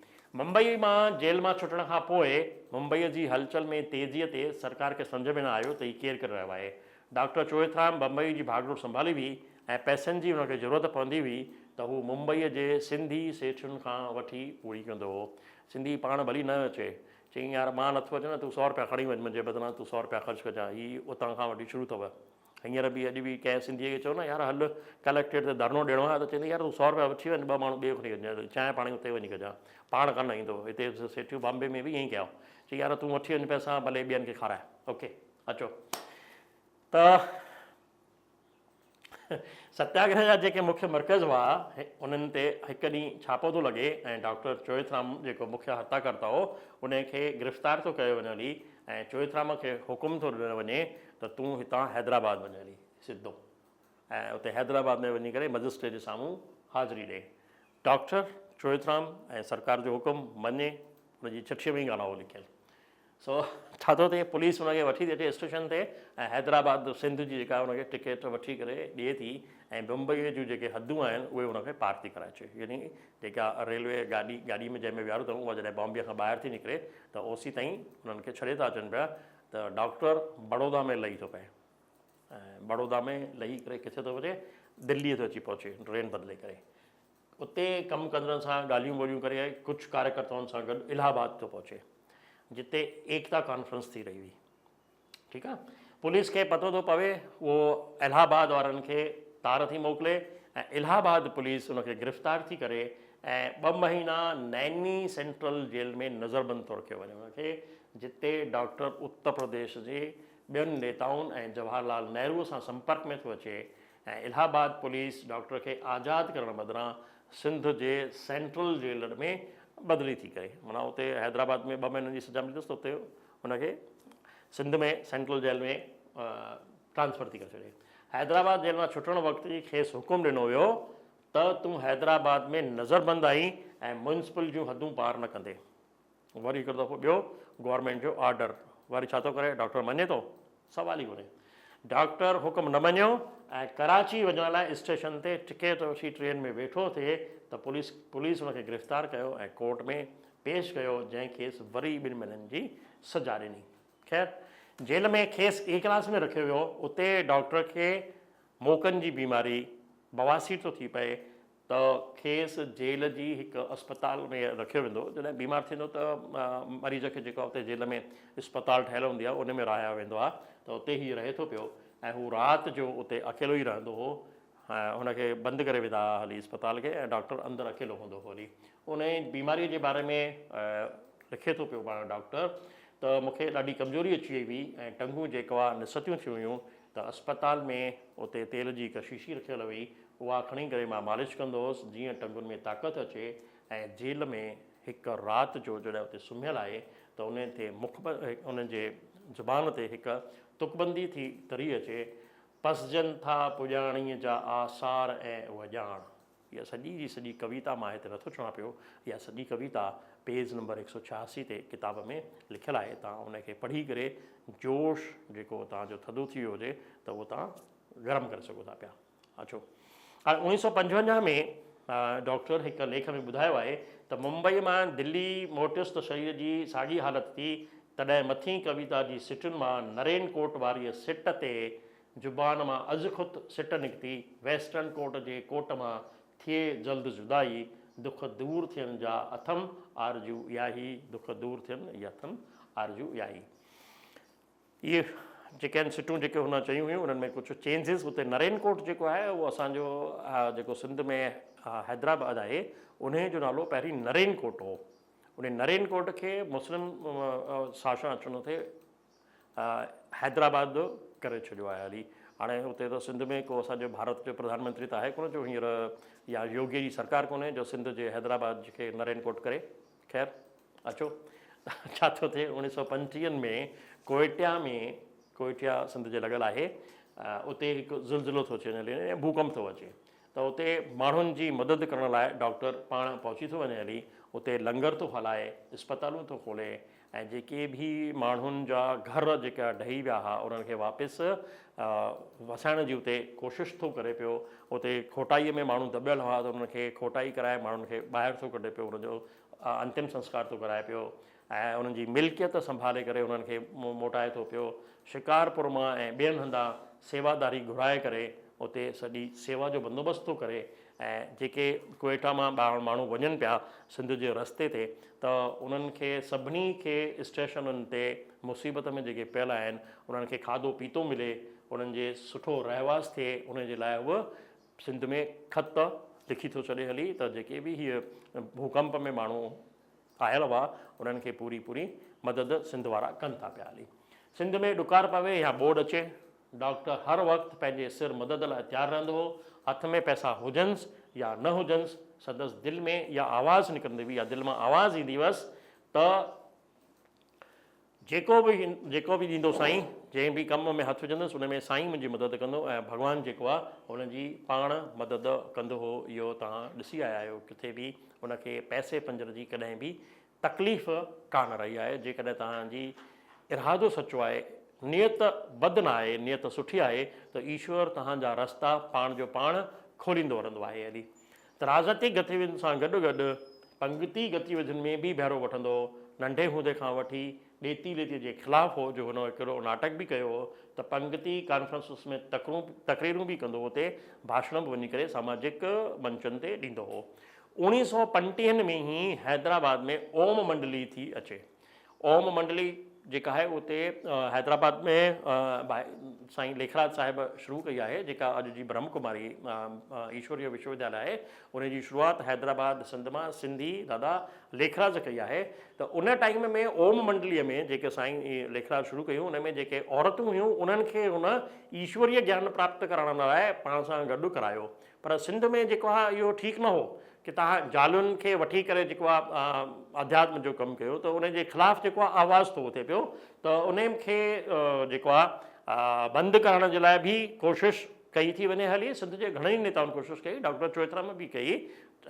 ممبئي مان جيل مان ڇٽڻ کان پوء ممبئي جي هلچل ۾ تيزيء تي سرڪار کي سمجهه ۾ نه آيو ته هي ڪير ڪري رهيو آهي. ڊاڪٽر چوئٿرام بمبئي جي ڀاڳ ڊوڙ سنڀالي هئي ۽ پئسن جي هن کي ضرورت پوندي هئي ته هو ممبئيء جي سنڌي سيٺين کان وٺي پوري ڪندو هو. سنڌي پاڻ ڀلي نه اچي چيائين يار مان نٿو اچان تون سئو رپيا کڻي وڃ منهنجي بدران تون سئو رپيا خرچ ڪجان هي اتان کان وٺي شروع اٿو هينئر به اڄ به ڪنهن سنڌيء کي چئو نه يار هل ڪليڪٽريٽ تي ڌرڻو ڏيڻو آهي ته چوندي يار تون سئو رپيا وٺي وڃ ٻه ماڻهو ٻئي کڻي وڃ چانهه پاڻي اتي وڃي ڪجان پاڻ ڪانه ايندو هتي سيٺيون بامبي ۾ به ائين ئي ڪيا چي يار تون وٺي وڃ پئسا ڀلي ٻين کي کارائي اوڪي اچو ته ستياگرهه جا جيڪي مکيه مرڪز هئا، انهن تي هڪ ڏينهن ڇاپو ٿو لڳي ۽ ڊاڪٽر چوئٿرام جيڪو مکيه هرتا ڪرتا هو، انهي کي گرفتار ٿو ڪيو وڃي هلي ۽ چوئٿرام کي حڪم ٿو ڏنو وڃي ته تون هتان حيدرآباد وڃ هلي سڌو ۽ اتي حيدرآباد ۾ وڃي ڪري مئجسٽريٽ جي سامهون حاضري ڏي. ڊاڪٽر چوئٿرام ۽ سرڪار جو حڪم مڃي ان جي چٺيء ۾ ئي گانا هو لکيل. سو ڇا ٿو ٿئي پوليس ان کي وٺي ٿي اچي اسٽيشن تي ۽ حيدرآباد سنڌ جي جيڪا ان کي ٽڪيٽ وٺي ڪري ڏئي ٿي ۽ بمبئي جون جيڪي حدون آهن اهي ان کي پار ٿي ڪرائي اچي يعني جيڪا ريلوي گاڏي گاڏي ۾ جنهن ۾ ويهاريو اٿئون اها جڏهن بامبي کان ٻاهر ٿي نڪري ته اوسي تائين انهن کي ڇڏي ٿا اچن پيا ته ڊاڪٽر بڙودا ۾ لهي ٿو پئي ۽ بڙودا ۾ لهي ڪري ڪٿي ٿو وڃي دلي ٿو اچي پهچي ٽرين بدلي ڪري اتي ڪم ڪندڙن سان ڳالهيون ٻولهيون ڪري ڪجهه ڪاريڪرتائن سان گڏ الهه آباد ٿو پهچي جتي ايڪتا ڪانفرنس ٿي رهي هئي ٺيڪ آ پوليس کي پتو ٿو پوي اهو الهه آباد وارن کي تار ٿي موڪلي ۽ الهه آباد پوليس ان کي گرفتار ٿي ڪري ۽ ٻه مهينا نيني سينٽرل جيل ۾ نظربند ٿو رکيو وڃي ان کي جتي ڊاڪٽر اتر پرديش جي ٻين نيتائن ۽ جواهر لال نهرو سان سمپرڪ ۾ ٿو اچي ۽ الهه آباد پوليس ڊاڪٽر کي آزاد ڪرڻ بدران سنڌ جي سينٽرل جيل ۾ بدلي ٿي ڪري معنيٰ اتي حيدرآباد ۾ ٻه مهينن جي سزا ملي اٿس ته اتي ان کي سنڌ ۾ سينٽرل جيل ۾ ٽرانسفر ٿي ڪري ڇڏي حيدرآباد جيل مان ڇٽڻ وقت ئي کيس حڪم ڏنو ويو ته تون حيدرآباد ۾ نظربند آهين ۽ ميونسپل جون حدون پار نه ڪندين. وري هڪ دفعو ٻيو گورنمينٽ جو آرڊر وري ڇا ٿو ڪري ڊاڪٽر مڃي ٿو سوال ئي ڪونهي ڊاڪٽر حڪم نه مڃيو ۽ ڪراچي وڃڻ لاء اسٽيشن تي ٽڪيٽ وٺي ٽرين ۾ ويٺو ٿئي ته پوليس پوليس ان کي گرفتار ڪيو ۽ ڪورٽ ۾ پيش ڪيو جنهن کيس وري ٻن مهينن جي سزا ڏني خير جيل ۾ کيس اي ڪلاس ۾ رکيو ويو اتي ڊاڪٽر کي موڪن جي بيماري بواسير ٿو ٿي پئي ته کيس جيل جي هڪ اسپتال ۾ رکيو ويندو هو. جڏهن بيمار ٿيندو ته مريض کي جيڪو اتي جيل ۾ اسپتال ٺهيل هوندي آهي ان ۾ رهايو ويندو آهي ته اتي هي رهي ٿو پيو ۽ هو رات جو اتي اڪيلو ئي رهندو هو هن کي بند ڪري ويندا هئا هلي اسپتال کي ۽ ڊاڪٽر اندر اڪيلو هوندو هو هلي ان بيماري جي باري ۾ لکي ٿو پيو پاڻ ڊاڪٽر ته مون کي ڏاڍي ڪمزوري اچي وئي هئي ۽ ٽنگون جيڪوا نستيون ٿيون هيون ته اسپتال ۾ اتي تيل جي هڪ شيشي رکيل هئي اها کڻي ڪري مان مالش ڪندو هوس جيئن ٽنگن ۾ طاقت اچي ۽ جيل ۾ هڪ رات جو جڏهن اتي سمهيل آهي ته انهي تي مک انهن جي زبان تي هڪ تڪبندي ٿي تري اچي، پسجن ٿا پڄاڻيء جا آثار ۽ اهڃاڻ. اها سڄي جي سڄي ڪويتا مان هتي نٿو چوان پيو، اها سڄي ڪويتا پيج نمبر هڪ سؤ 86 تي ڪتاب ۾ لکيل آهي، توهان ان کي پڙهي ڪري جوش جيڪو توهان جو ٿڌو ٿي ويو هجي ته اهو توهان گرم ڪري سگهو ٿا پيا. اچو هاڻي 1955 ۾ ڊاڪٽر هڪ ليک ۾ ٻڌايو آهي ته ممبئي مان دلي موٽيس ته شرير جي ساڳي حالت ٿي تڏهن مٿين ڪويتا جي سٽن مان نرين ڪوٽ واريء سٽ تي زبان مان ازخود سٽ نڪتي ويسٽرن ڪوٽ جي ڪوٽ مان ٿئي جلد جدائي دک دور ٿين جا اٿم آرزو اها ئي دک دور ٿين اها اٿم آرزو اها ئي. اهي جيڪي آهن سٽون جيڪي هن چيون هيون انهن ۾ ڪجهه چينجز اتي نرين ڪوٽ جيڪو آهي اهو اسان جو جيڪو سنڌ ۾ حيدرآباد آهي انهي جو نالو پهرين نرين ڪوٽ هو. انهي نرين ڪوٽ کي مسلم شاسن اچڻ تي حيدرآباد ڪري ڇڏيو آهي هلي. هاڻي اتي ته سنڌ ۾ ڪو اسان جو ڀارت جو پرڌان منتري ته آهي ڪونه جو هينئر يا يوگي جي سرڪار ڪونهي جو سنڌ جي حيدرآباد کي نرين ڪوٽ ڪري. خير اچو ڇا ٿو ٿئي اوڻيهه سئو پنجٽيهن ۾ ڪوئٽيا ۾ ڪوئٽيا سنڌ جي لڳل آهي اتي هڪ زلزلو ٿو اچي وڃي هلي ڀوڪمپ ٿو اچي ته اتي ماڻهن جي مدد ڪرڻ لاء ڊاڪٽر پاڻ پهچي ٿو وڃي هلي اتي لنگر ٿو هلائي اسپتالون ٿو کولي ۽ جيڪي به ماڻهن جا گهر جيڪا ڊهي ويا ها انهن کي واپس وسائڻ جي اتي ڪوشش ٿو ڪري پيو اتي کوٽائي ۾ ماڻهو دٻيل هئا ته انهن کي کوٽائي ڪرائي ماڻهن کي ٻاهر ٿو ڪڍي پيو انهن جو انتم سنسڪار ٿو ڪرائي پيو ۽ انهن جي ملڪيت سنڀالي ڪري انهن کي موٽائي ٿو پيو شڪارپور مان ۽ ٻين هنڌان سيواداري گهرائي ڪري اتي سڄي سيوا جو بندوبست ٿو ڪري ۽ جيڪي ڪوئيٽا مان ٻاهر ماڻهو وڃن پيا سنڌ جي رستي تي ته انهن کي سڀني کي اسٽيشنن تي مصيبت ۾ جيڪي پيل آهن انهن کي کاڌو پيتو ملي انهن جي سٺو رهواس ٿئي ان جي لاء هو سنڌ ۾ خط لکي ٿو ڇڏي هلي ته جيڪي به هيء ڀوڪمپ ۾ ماڻهو آيل هئا انهن کي پوري پوري مدد سنڌ وارا ڪن ٿا پيا هلي. سنڌ ۾ ڏڪار پوي يا ٻوڏ اچي ڊاڪٽر هر وقت پنهنجي سر مدد لاء تيار رهندو هو. هٿ ۾ پئسا هجنس يا نه هجنس سندس دل ۾ اها آواز نڪرندي هئي يا دل مان آواز ايندي هئس ته جيڪو به جيڪو به ڏيندو سائين، جنهن به ڪم ۾ هٿ وجهندس ان ۾ سائين منهنجي مدد ڪندو ۽ ڀڳوان جيڪو آ ان جي پاڻ مدد ڪندو هو اهو توهان ڏسي آيا آهيو ڪٿي به ان کي پئسي پنجر جي ڪڏهن به تڪليف ڪانه رهي آهي جيڪڏهن توهان جي ارادو سچو آهي نيت بد نه آهي نيت سٺي آهي ته ايشور توهان جا رستا پاڻ جو پاڻ کوليندو رهندو آهي علي ترازتي گتيوڌين سان گڏ گڏ پنگتي گتيوڌين ۾ به بهرو وٺندو هو. ننڍي هوندي کان وٺي ڏيتي ليتيء جي خلاف هو جو هن هڪڙو ناٽڪ به ڪيو هو ته پنگتي ڪانفرنسز ۾ تقريرون به ڪندو هو اتي ڀاشڻ به وڃي ڪري ساماجڪ منچن تي ڏيندو هو. اوڻيهه سئو پنٽيهن ۾ ئي حيدرآباد ۾ اوم منڊلي ٿي اچي. اوم منڊلي جيڪا آهي اتي حيدرآباد ۾ سائين ليکراج صاحب شروع ڪئي آهي جيڪا اڄ جي برهم ڪماري ايشوريه وشو ودياليه آهي ان جي شروعات حيدرآباد سنڌ مان سنڌي دادا ليکراج ڪئي آهي ته ان ٽائيم ۾ اوم منڊلي ۾ جيڪي سائين ليکراج شروع ڪيون ان ۾ جيڪي عورتون هيون انهن کي هن ايشوريه گيان پراپت ڪرڻ لاء پاڻ سان گڏ ڪرايو پر سنڌ ۾ جيڪو آهي اهو ٺيڪ نه هو ڪي توهان زالن کي وٺي ڪري جيڪو آهي اڌياتم جو ڪم ڪيو ته ان جي خلاف جيڪو آهي آواز ٿو اٿي پيو ته ان کي جيڪو آهي بند ڪرڻ جي لاء به ڪوشش ڪئي ٿي وڃي هلي سنڌ جي گهڻن ئي نيتائن ڪوشش ڪئي ڊاڪٽر چوئٿرام به ڪئي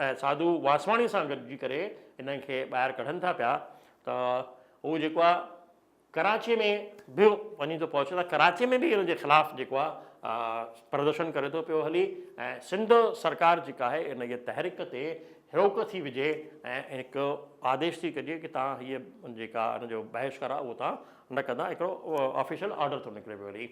۽ ساڌو واسواڻي سان گڏجي ڪري انهن کي ٻاهر ڪڍن ٿا پيا ته هو جيڪو آهي ڪراچيء ۾ به وڃي ٿو پهچي ته ڪراچيء ۾ به ان جي خلاف جيڪو آهي پردرشن ڪري ٿو پيو هلي ۽ سنڌ سرڪار جيڪا آهي ان جي تحريڪ تي روڪ ٿي وجهي ۽ هڪ آديش ٿي ڪجي ڪي تان هيء جيڪا ان جو بهشڪار آهي اهو تان نه ڪندا هڪڙو آفيشل آرڊر ٿو نڪري پيو هلي.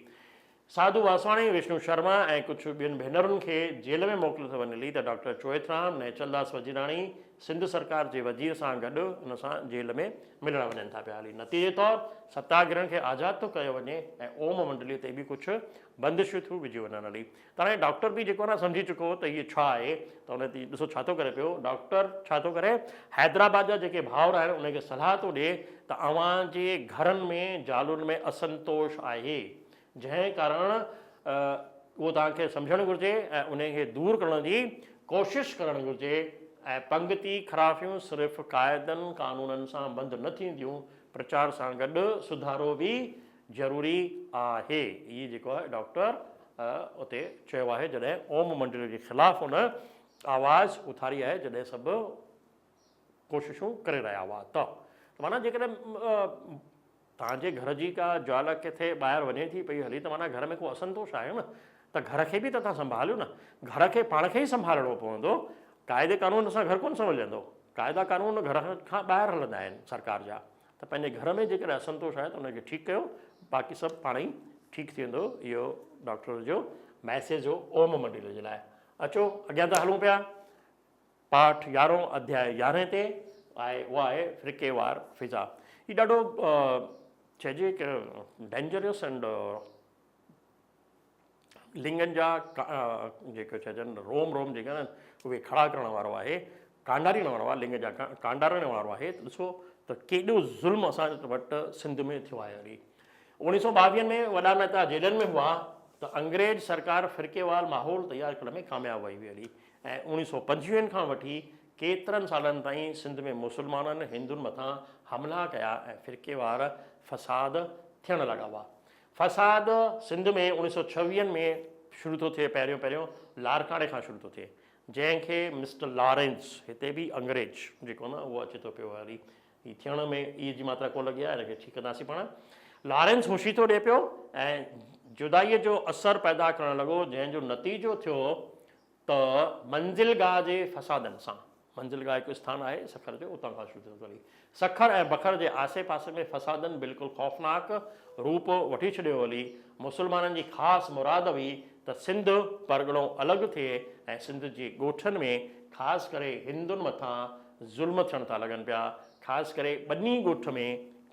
ساڌو واسواڻي، وشنو شرما ۽ ڪجهه ٻين ڀينرن کي جيل ۾ موڪليو ٿو وڃي لي ته ڊاڪٽر چوئٿرام نهچلداس وزيراڻي سنڌ سرڪار جي وزير سان گڏ ان سان جيل ۾ ملڻ وڃن ٿا پيا هلي نتيجي طور ستاگرهن کي آزاد ٿو ڪيو وڃي ۽ اوم منڊلي تي به ڪجهه بندشون ٿيون وجهيون وڃن هلي ته هاڻي ڊاڪٽر به جيڪو آهي نه سمجهي چڪو هو ته هيء ڇا آهي ته ان تي ڏسو ڇا ٿو ڪري پيو ڊاڪٽر ڇا ٿو ڪري حيدرآباد جا جيڪي ڀائر آهن انهن کي صلاح ٿو ڏئي ته اوهان جي گهرن ۾ زالن ۾ اسنتوش آهي جنهن ڪارڻ اهو توهان کي سمجهڻ گهرجي ۽ انهي کي دور ڪرڻ جي ڪوشش ڪرڻ گهرجي ۽ پنگتي خرافيون صرف قاعدن قانونن سان بند نه ٿينديون، پرچار سان گڏ سڌارو به ضروري آهي. هي جيڪو آهي ڊاڪٽر اتي چيو آهي جڏهن اوم منڊلي جي خلاف هن آواز اٿاري آهي جڏهن سڀ ڪوششون ڪري رهيا هئا ته معنيٰ جيڪڏهن توهان جي گهر جي ڪا زال ڪٿي ٻاهر وڃي ٿي پئي هلي ته معنيٰ گهر ۾ ڪو اسنتوش آهي نه ته گهر کي به ته توهان سنڀاليو نه. گهر کي پاڻ کي ئي سنڀالڻو پوندو. قاعدي قانون سان گهر ڪونه سنڀلجندو. قاعدا قانون گهر کان ٻاهر هلندا آهن سرڪار جا. ته پنهنجي گهر ۾ جيڪڏهن اسنتوش آهي ته ان کي ٺيڪ ڪيو باقي سڀ پاڻ ئي ٺيڪ ٿي ويندو. اهو ڊاڪٽر جو ميسيج هو اوم منڊلي جي لاء. اچو اڳيان ٿا هلون پيا. پاٺ يارهون اڌياء يارهين تي آهي اها آهي فرقيوار فضا. هي ڏاڍو چئجي ڪه ڊينجرس اينڊ لنگن جا جيڪي چئجن روم روم جيڪي آهن اهي کڙا ڪرڻ وارو آهي، ڪانڊارڻ وارو آهي، لنگ جا ڪانڊارڻ وارو آهي ته ڏسو ته ڪيڏو ظلم اسان وٽ سنڌ ۾ ٿيو آهي. هلي اوڻيهه سو ٻاويهن ۾ وڏا نيتا جيلن ۾ هئا ته انگريز سرڪار فرقيوار ماحول تيار ڪرڻ ۾ ڪامياب وئي هئي هلي ۽ اوڻيهه سو پنجويهن کان وٺي ڪيترن سالن تائين سنڌ ۾ مسلمانن هندن مٿان حملا ڪيا ۽ فرقيوار فساد ٿيڻ لڳا هئا. فساد سنڌ ۾ اوڻيهه سو ڇويهن ۾ شروع ٿو ٿئي پهريون پهريون لاڙڪاڻي کان شروع ٿو ٿئي جنهن کي مسٽر لارينس هتي به انگريز جيڪو نه اهو اچي ٿو پيو هلي هي ٿيڻ ۾ اي جي ماترا ڪونه لڳي آهي هن کي ٺيڪ ڪنداسين پاڻ لارينس هوشي ٿو ڏي پيو ۽ جدائيء جو اثر پيدا ڪرڻ لڳو جنهن جو نتيجو ٿيو ته منزل گاهه جي فسادن سان، منزل گاهه هڪ اسٿان آهي سکر جو، اتان کان شروع ٿيو ٿو سکر ۽ بکر جي آسي پاسي ۾ فسادن بلڪل خوفناڪ روپ وٺي ڇڏيو هلي. مسلمانن جي خاص مراد هئي ته سنڌ پرڳڻو الڳ ٿئي ۽ سنڌ جي ڳوٺن ۾ خاص ڪري هندن مٿان ظلم ٿيڻ ٿا لڳن پيا. خاص ڪري ٻني ڳوٺ ۾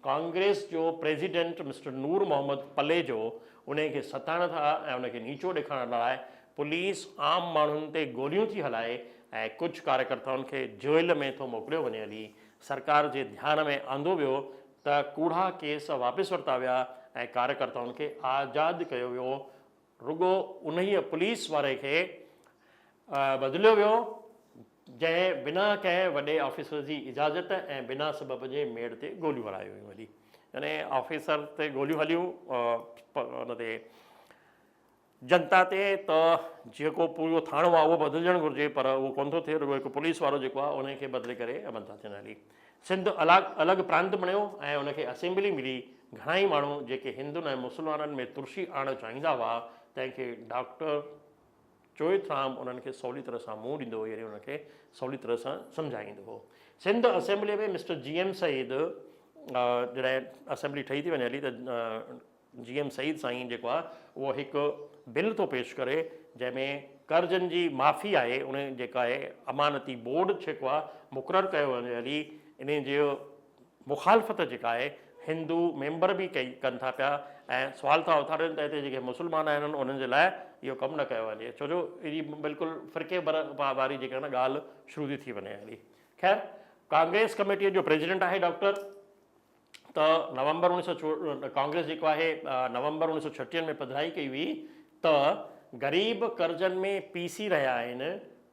ڪانگريس جو پريزيڊنٽ مسٽر نور محمد پليجو انهي کي ستائڻ ٿا ۽ ان کي نيچو ڏيکارڻ لاء پوليس عام ماڻهن تي گوليون ٿي هلائي ۽ ڪجهه ڪاريڪرتائن کي جيل ۾ ٿو موڪليو وڃي هلي سرڪار جي ڌيان ۾ آندو ويو ته ڪوڙا ڪيس واپس ورتا ويا ۽ ڪاريڪرتائن کي آزاد ڪيو ويو رڳو انهيء پوليس واري کي بدليو ويو جنهن بنا ڪنهن وڏي آفيسر جي اجازت ۽ بنا سبب جي ميڙ تي گوليون هلايون ويون هلي يعني آفيسر تي گوليون هليون ان تي جنتا تي ته جيڪو پورو ٿاڻو آهي اهو بدلجڻ گهرجي پر اهو ڪونه ٿو ٿئي رڳو هڪ پوليس وارو جيڪو آهي ان کي بدلي ڪري بند ٿا ٿين هلي سنڌ الڳ الڳ پرانت بڻيو ۽ ان کي اسيمبلي ملي گهڻا ئي ماڻهو جيڪي هندن ۽ مسلمانن ۾ ترشي آڻڻ چاهيندا هئا تنهن کي ڊاڪٽر چوئٿرام انهن کي سولي طرح سان منهن ڏيندو هو يعني انهن کي سولي طرح سان سمجهائيندو هو Sindh assembly ۾ mister G M Syed جڏهن اسيمبلي ٺهي ٿي وڃي هلي ته جي ايم سيد سائين جيڪو آهي اهو هڪ بل ٿو پيش ڪري جنهن ۾ قرضن جي معافي آهي ان جيڪا آهي امانتي بورڊ جيڪو آهي مقرر ڪيو وڃي هلي ان جي مخالفت جيڪا آهي هندو ميمبر به ڪئي ڪن ٿا پيا ۽ سوال ٿا اٿارين ته هتي جيڪي مسلمان آهن انهن جي لاء اهو ڪم نه ڪيو وڃي ڇو جو اهڙي بلڪل فرقي واري جيڪا نه ڳالهه شروع ٿي ٿي وڃي هلي خير ڪانگريس ڪميٽيء جو پريزيڊنٽ آهي ڊاڪٽر ته نومبر اوڻيهه سؤ ڪانگريس جيڪو آهي نومبر اوڻيهه سؤ ڇٽيهن ۾ پڌرائي ڪئي هئي ته غريب قرضن ۾ پيسي رهيا آهن،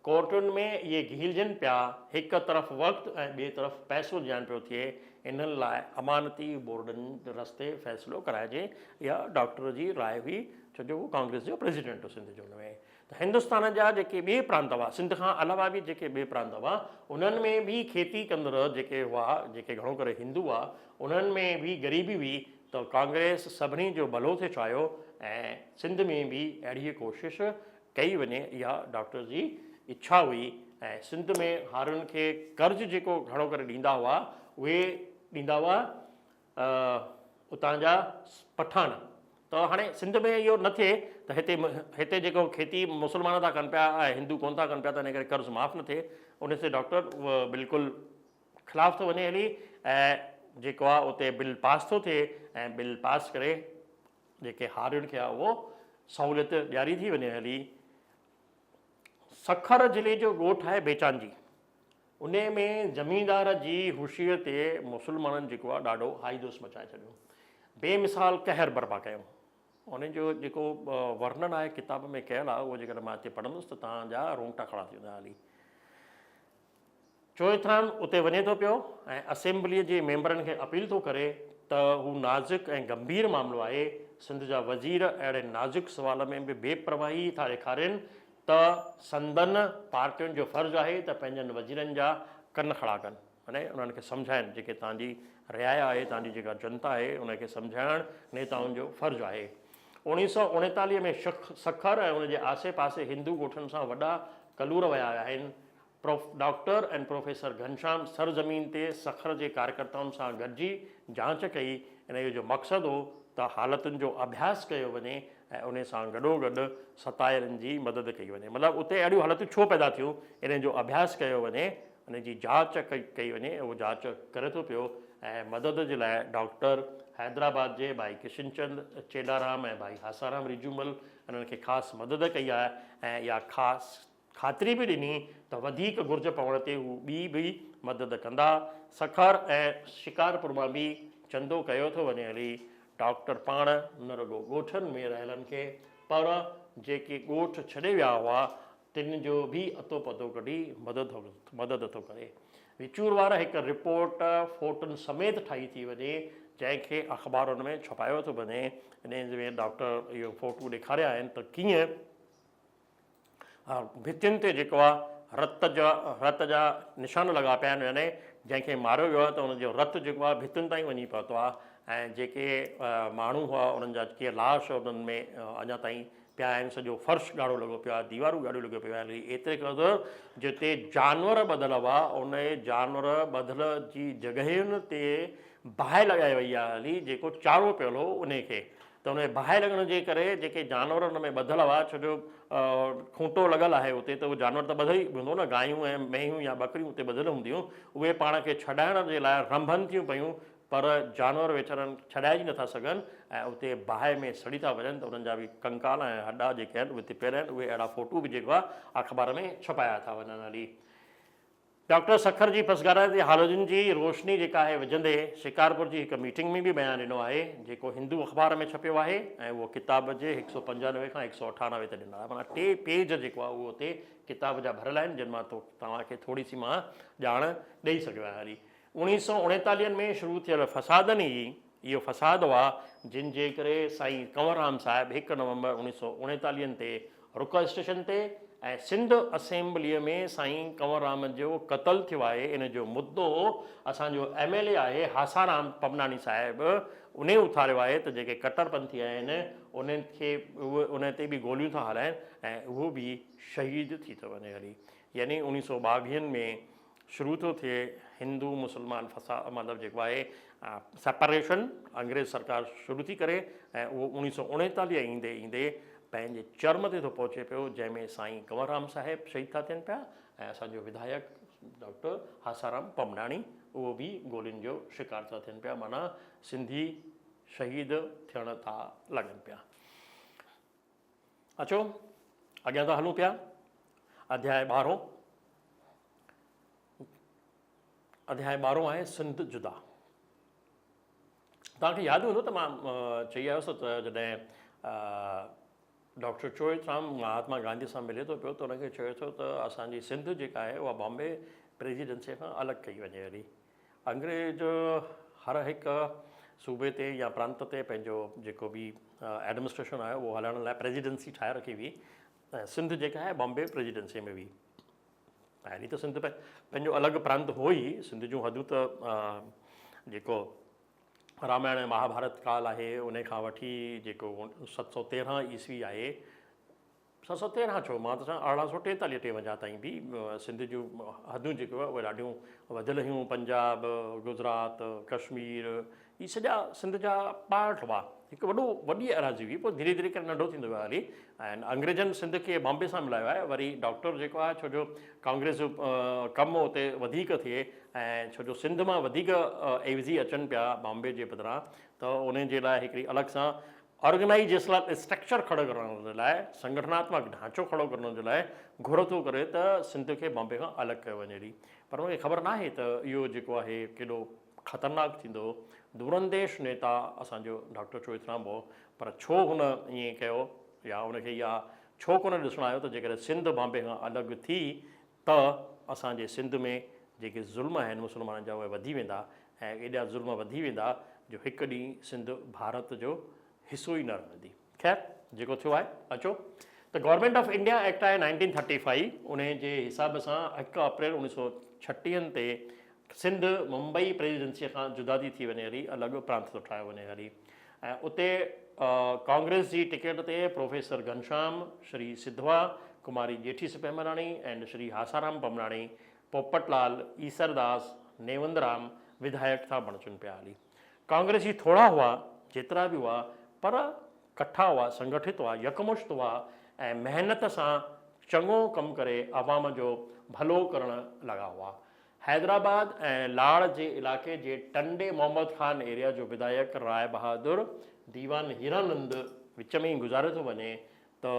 ڪورٽن ۾ اهي گهيلجن پيا، هڪ طرف وقت ۽ ٻئي طرف پئسو زيان پيو ٿئي، انهن لاء امانتي بورڊن رستي فيصلو ڪرائجي، اها ڊاڪٽر جي راء هئي، ڇو جو هو ڪانگريس جو پريزيڊنٽ هو سنڌ جو ان ۾. ته هندستان جا جيڪي ٻئي پرانت هئا، سنڌ کان علاوه به جيڪي ٻئي پرانت هئا، انهن ۾ به کيتي ڪندڙ جيڪي هئا، جيڪي گهڻو ڪري هندو هئا، انهن ۾ به غريبي هئي ته ڪانگريس سڀني جو ڀلو ٿي چاهيو ۽ سنڌ ۾ به اهڙي ڪوشش ڪئي وڃي، اها ڊاڪٽر جي اڇا هئي ۽ سنڌ ۾ هارين کي قرض جيڪو گهڻو ڪري ڏيندا هئا، اهي ڏيندا هئا اتان جا پٺاڻ ته هاڻي سنڌ ۾ اهو نه ٿئي ته هتي هتي جيڪو کيتي مسلمان ٿا ڪن پيا ۽ هندو ڪونه ٿا ڪن پيا ته ان ڪري قرض معاف نه ٿئي ان تي ڊاڪٽر بلڪل خلاف ٿو وڃي هلي ۽ جيڪو آهي اتي بل پاس ٿو ٿئي ۽ بل پاس ڪري جيڪي هارين کي آهي اهو سهوليت ڏياري ٿي وڃي هلي سکر ضلعي جو ڳوٺ آهي بيچانجي انهيء ۾ زميندار جي هوشيء تي مسلمانن جيڪو آهي ڏاڍو هائيدوس مچائي ڇڏيو. بي مثال قهر برپا ڪيو. انهيء جو جيڪو ورنن آهي ڪتاب ۾ ڪيل آهي اهو جيڪڏهن مان هتي پڙهندس ته توهان جا رونگٽا کڙا ٿي ويندا هلي. چوئٿرام اتي وڃي ٿو پيو ۽ اسيمبليء جي ميمبرن کي اپيل ٿو ڪري ته هو نازڪ ۽ گنڀير معاملو آهي، سنڌ جا وزير اهڙي نازڪ سوال ۾ به بي پرواهي ٿا ڏيکارين ته سندن پارٽين جو فرض آهي ته پنهنجن وزيرن جا ڪن کڙا ڪن ۽ انهن کي سمجهائن جيڪي تان جي رعايا آهي تان جي جيڪا جنتا آهي ان کي سمجهائڻ نيتائن جو فرض آهي. 1939 ۾ سکر ۽ ان جي آسي پاسي هندو ڳوٺن سان وڏا ڪلور ويا آهن. Prof doctor ۽ professor Ghanashyam سرزمين تي سکر جي ڪاريڪرتائن سان گڏجي جاچ ڪئي. انهيء جو مقصد هو ته حالتن جو اڀياس ڪيو وڃي ۽ انهي سان گڏوگڏ ستايلن جي مدد ڪئي وڃي. مطلب اتي اهڙيون حالتون ڇو پيدا ٿيون، انهي جو اڀياس ڪيو وڃي، انهي جي جاچ ڪئي وڃي، اهو جاچ ڪري ٿو پيو ۽ مدد جي لاء ڊاڪٽر حيدرآباد جي ڀائي ڪشنچند چيلارام ۽ ڀائي هاسارام ريجومل انهن کي خاص مدد ڪئي آهي ۽ اها خاص خاطري به ڏني ته وڌيڪ گهرج پوڻ تي هو ٻي به مدد ڪندا. سکر ۽ شڪارپور مان به چندو ڪيو ٿو وڃي هلي. ڊاڪٽر پاڻ نه رڳو ڳوٺن ۾ رهيلن کي پر جيڪي ڳوٺ ڇڏي ويا هئا تن جو به اتو پتو ڪڍي مدد مدد ٿو ڪري. وچور وار هڪ رپورٽ فوٽن سميت ٺاهي ٿي وڃي جنهن کي اخبارن ۾ ڇپايو ٿو وڃي. انهي ۾ ڊاڪٽر اهو فوٽو ڏيکاريا آهن ته ڪيئن ڀتين تي جيڪو آهي رت جا رت جا نشان لڳا پيا آهن يعني جنهن کي ماريو ويو آهي ته ان جو رت جيڪو آهي ڀتين تائين وڃي پهتو آهي ۽ جيڪي ماڻهو هئا انهن جا ڪي لاش انهن ۾ اڃا تائين پيا آهن سڄو فرش ڳاڙهو لڳو پيو آهي ديوارون ڳاڙهيون لڳيون پيون آهن ايتري قدر جتي جانور ٻڌل هئا ان جانور ٻڌل جي جڳهين تي باهه لڳائي وئي آهي هلي جيڪو چارو پيل هو ان کي ته ان باهه لڳڻ جي ڪري جيڪي جانور ان ۾ ٻڌل هئا ڇو جو کونٽو لڳل آهي اتي ته اهو جانور ته ٻڌل ئي هوندو نه گايون ۽ مينهون يا ٻڪريون اتي ٻڌل هونديون اهي پاڻ کي ڇڏائڻ جي لاء رنڀن ٿيون پيون پر جانور ويچارن ڇڏائجي نٿا سگهن ۽ اتي باهه ۾ سڙي ٿا وڃن ته انهن جا به ڪنڪال ۽ هڏا جيڪي آهن اهي اتي پيل آهن اهي اهڙا فوٽو به جيڪو آهي اخبار ۾ ڇپايا ٿا وڃن هلي ڊاڪٽر سکر جي پسگارائتي حالتن جي روشني جيڪا آهي وجهندي شڪارپور جي هڪ ميٽنگ ۾ به بيان ڏنو آهي جيڪو هندو اخبار ۾ ڇپيو آهي ۽ اهو ڪتاب جي هڪ سئو پنجانوي کان هڪ سئو اٺانوي تي ڏنل آهي معنيٰ ٽي پيج جيڪو آهي اهو اتي ڪتاب جا ڀريل آهن جن مان توهان کي ٿوري سي مان ڄاڻ ڏئي سگهيو آهيان هلي اوڻيهه سئو اڻيتاليهن ۾ شروع ٿيل فسادن ئي اهو فساد هئا جن جي ڪري سائين ڪنور رام صاحب هڪ نومبر اوڻيهه سئو اڻيتاليهن تي رڪ اسٽيشن تي ۽ سنڌ اسيمبليء ۾ سائين ڪنور رام جو قتل ٿيو آهي ان جو مدو اسان جو ايم ايل اي آهي هاسارام پمناڻي صاحب انهي اٿاريو آهي ته جيڪي ڪٽر پنٿي آهن انهن کي انهي تي به گوليون ٿا هلائن ۽ اهو به شهيد ٿي ٿو وڃي هلي يعني اوڻيهه سئو ٻاويهن ۾ شروع ٿو ٿئي هندو مسلمان فسا مطلب جيڪو آهي سيپريشن انگريز سرڪار شروع ٿي ڪري ۽ اهو اوڻيهه سو اڻيتاليهه ايندي ايندي پنهنجي چرم تي ٿو پهچي پيو جنهن ۾ سائين ڪنور رام صاحب شهيد ٿا ٿين پيا ۽ اسان جو وڌايڪ ڊاڪٽر هاسارام پمناڻي اهو به گولين جو شڪار ٿا ٿين پيا معنيٰ سنڌي شهيد ٿيڻ ٿا لڳن پيا. اچو اڳيان ٿا هلون پيا اڌياء ٻارهون اڌياء ٻارهون آهي سنڌ جدا توهان کي ياد هوندو ته مان چئي آيس ته جڏهن ڊاڪٽر چوئت رام مهاتما گانڌي سان ملي ٿو پيو ته ان کي چوي ٿو ته اسانجي سنڌ جيڪا آهي اها بامبي پريزيڊنسي کان الڳ ڪئي وڃي هلي انگريز هر هڪ صوبي تي يا پرانت تي پنهنجو جيڪو به ايڊمنسٽريشن آهي اهو هلائڻ لاء پريزيڊنسي ٺاهي رکي هئي ۽ سنڌ جيڪا آهي بامبي پريزيڊنسي ۾ هئي. پهرين ته سنڌ پنهنجو الڳ پرانت هو ئي، سنڌ جون حدون ته جيڪو رامائڻ ۽ مهاڀارت ڪال آهي ان کان وٺي جيڪو 713 عيسوي آهي 713 ڇو مان ته چوان 1843 ٽيونجاهه تائين به سنڌ جون حدون جيڪي هئا اهي ڏاڍيون وڌيل هيون پنجاب گجرات ڪشمير هي سڄا سنڌ جا پارٽ هئا هڪ وڏو وڏي اراضي هئي پوء ڌيري ڌيري ڪري ننڍو ٿيندو ويو هلي ۽ انگريزن سنڌ کي بامبي سان ملايو آهي وري ڊاڪٽر جيڪو آهي ڇو جو ڪانگريس جو ڪم اتي وڌيڪ ٿئي ۽ ڇو جو سنڌ مان وڌيڪ عيوضي اچن پيا بامبي جي بدران ته ان جي لاء هڪڙي الڳ سان آرگنائيزيشنل اسٽرڪچر کڙو ڪرڻ جي لاء سنگٺناتمڪ ڍانچو کڙو ڪرڻ جي لاء گهر ٿو ڪري ته سنڌ کي بامبي کان الڳ ڪيو وڃي ڏي پر ان کي خبر ناهي ته اهو جيڪو آهي ڪيڏو خطرناڪ ٿيندو دورانديش نيتا اسان جو ڊاڪٽر چوئٿرام هو پر ڇو هن ائين ڪيو يا ان کي اها ڇو ڪونه ڏسڻ آيو ته جيڪڏهن سنڌ بامبي کان الڳ ٿي ته اسان جي سنڌ ۾ جيڪي ظلم آهن مسلمانن جا اهي وڌي ويندا ۽ ايڏا ظلم وڌي ويندا جو هڪ ڏينهن سنڌ ڀارت جو حصو ئي نه رهندي. خير جيڪو ٿيو آهي اچو ته گورنمينٽ آف انڊيا ايڪٽ آهي نائنٽين ٿرٽي فائيو انهي جي حساب سان هڪ اپريل اوڻيهه سو ڇٽيهن تي سنڌ ممبئي پريزيڊنسيء کان جدا ٿي ٿي وڃي هلي الڳ پرانت ٿو ٺاهيو وڃي هلي ۽ اتي ڪانگريس جي ٽڪيٽ تي پروفيسر گهنشام، شري سڌوا، ڪماري ڄيٺي سپهمراڻي اينڊ شري هاسارام پمراڻي، پوپٽ لال، ايسرداس، نيوندرام وڌايڪ ٿا بڻجن پيا هلي. ڪانگريسي ٿورا هئا، جيترا به هئا پر ڪٺا هئا، سنگٺت هئا، يڪمشت هئا ۽ محنت سان چڱو ڪم ڪري عوام جو ڀلو ڪرڻ لڳا هئا. حيدرآباد ۽ لاڙ جي علائقي جي ٽنڊي محمد خان ايريا جو وڌايڪ راء بهادر ديوان هيرانند وچ ۾ ئي گذاري ٿو وڃي ته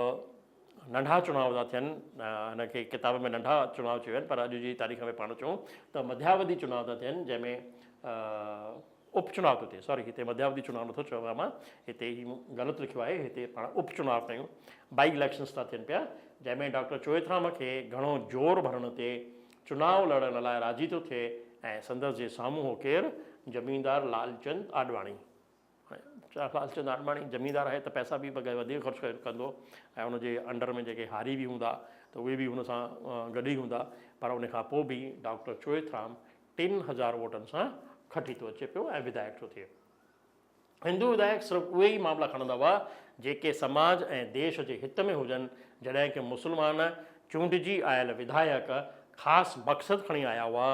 ننڍا چناء ٿا ٿين، هن کي ڪتاب ۾ ننڍا چناء چيو آهن پر اڄ جي تاريخ ۾ پاڻ چئون ته مڌياوڌي چناء ٿا ٿين جنهن ۾ اپ چناء ٿو ٿئي، سوري هتي مڌياوڌي چناء نٿو چوان مان، هتي هي مون غلط لکيو آهي، هتي پاڻ اپ چناء ڪيون، بائي اليڪشنس ٿا ٿين پيا، جنهن ۾ ڊاڪٽر چوئٿرام کي گهڻو زور ڀرڻ تي چناء لڙڻ لاء راضي ٿو ٿئي ۽ سندس جي سامهون هو ڪير؟ زميندار لالچند آڏواڻي. لالچند آڏواڻي زميندار آهي ته پئسا به وڌيڪ خرچ ڪندو ۽ ان جي انڊر ۾ جيڪي هاري به هوندا ته اهي به هن سان گڏ ئي هوندا پر ان کان پوء به ڊاڪٽر چوئٿرام 3000 ووٽن سان کٽي ٿو اچي پيو ۽ وڌايڪ ٿو ٿئي. هندو وڌايڪ صرف اهي ئي معاملا کڻندا هئا جيڪي سماج ۽ ديش جي هت ۾ هجن، جڏهن ڪه مسلمان چونڊجي آيل وڌايڪ خاص مقصد کڻي آيا هئا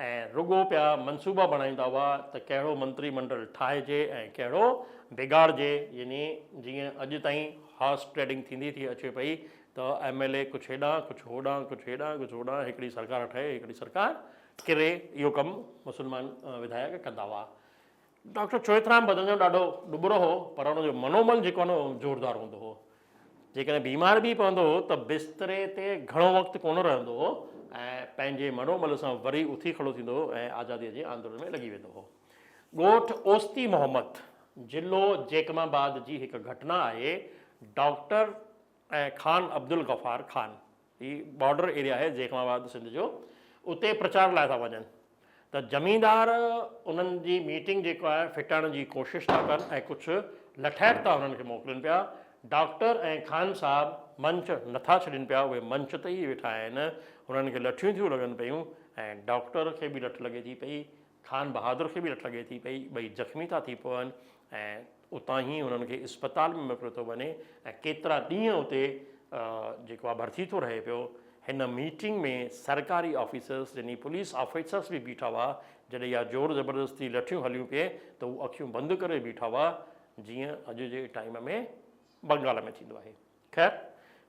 ۽ رڳو پيا منصوبا بڻائيندا هئا ته ڪهڙو منتري منڊل ٺاهجي ۽ ڪهڙو بگاڙجي، يعني جيئن اڄ تائين هارس ٽريڊنگ ٿيندي ٿي اچي پئي ته ايم ايل اي ڪجهه هيڏانهن ڪجهه هوڏانهن ڪجهه هيڏانهن ڪجهه هوڏانهن هڪڙي سرڪار ٺهي هڪڙي سرڪار ڪري اهو ڪم مسلمان وڌايڪ ڪندا هئا. ڊاڪٽر چوئٿرام بدن جو ڏاڍو ڏٻرو هو پر ان جو منوبل جيڪو آهي نه زوردار هوندو هو. جيڪڏهن بيمار به پوندو هو ته بستري تي گهڻو وقت ڪونه رهندو هو ۽ پنهنجي منوبل سان وري اٿي کڙو ٿيندو هو ۽ آزاديء جي آندولن ۾ لڳي ويندو هو. ڳوٺ اوستي محمد، ضلعو جيڪب آباد جي هڪ گهٽنا آهي. ڊاڪٽر ۽ خان عبدالغفار خان، هي بارڊر ايريا آهي جيڪب آباد سنڌ جو، اتي پرچار لاء ٿا وڃن ته زميندار انهن جي ميٽنگ جيڪو آهي ڦٽائڻ جي ڪوشش ٿا ڪن ۽ ڪجهه لٺيٽ ٿا انهن کي موڪلين پيا. ڊاڪٽر ۽ خان صاحب منچ نٿا ڇڏين پيا، اهي منچ تي ئي ويٺا آهن، هنن کي لٺيون ٿيون لڳن پيون ۽ ڊاڪٽر کي به لٺ لڳي ٿي پئي، خان بهادر کي به لٺ لڳي ٿي پئي، ٻئي زخمي ٿا ٿي پون ۽ اتان ئي انهن کي اسپتال ۾ موڪليو ٿو وڃي ۽ ڪيترا ڏينهن اتي جيڪو آهي ڀرتي ٿو رهي پيو. هن ميٽنگ ۾ سرڪاري آفيسرس يعني پوليس آفيسرس به بيٺا هئا، جڏهن اها زور زبردستي لٺيون هليون پئي ته هو اکيون بند ڪري بيٺا هئا، جيئن اڄ جي ٽائيم ۾ بنگال ۾ ٿيندو آهي. خير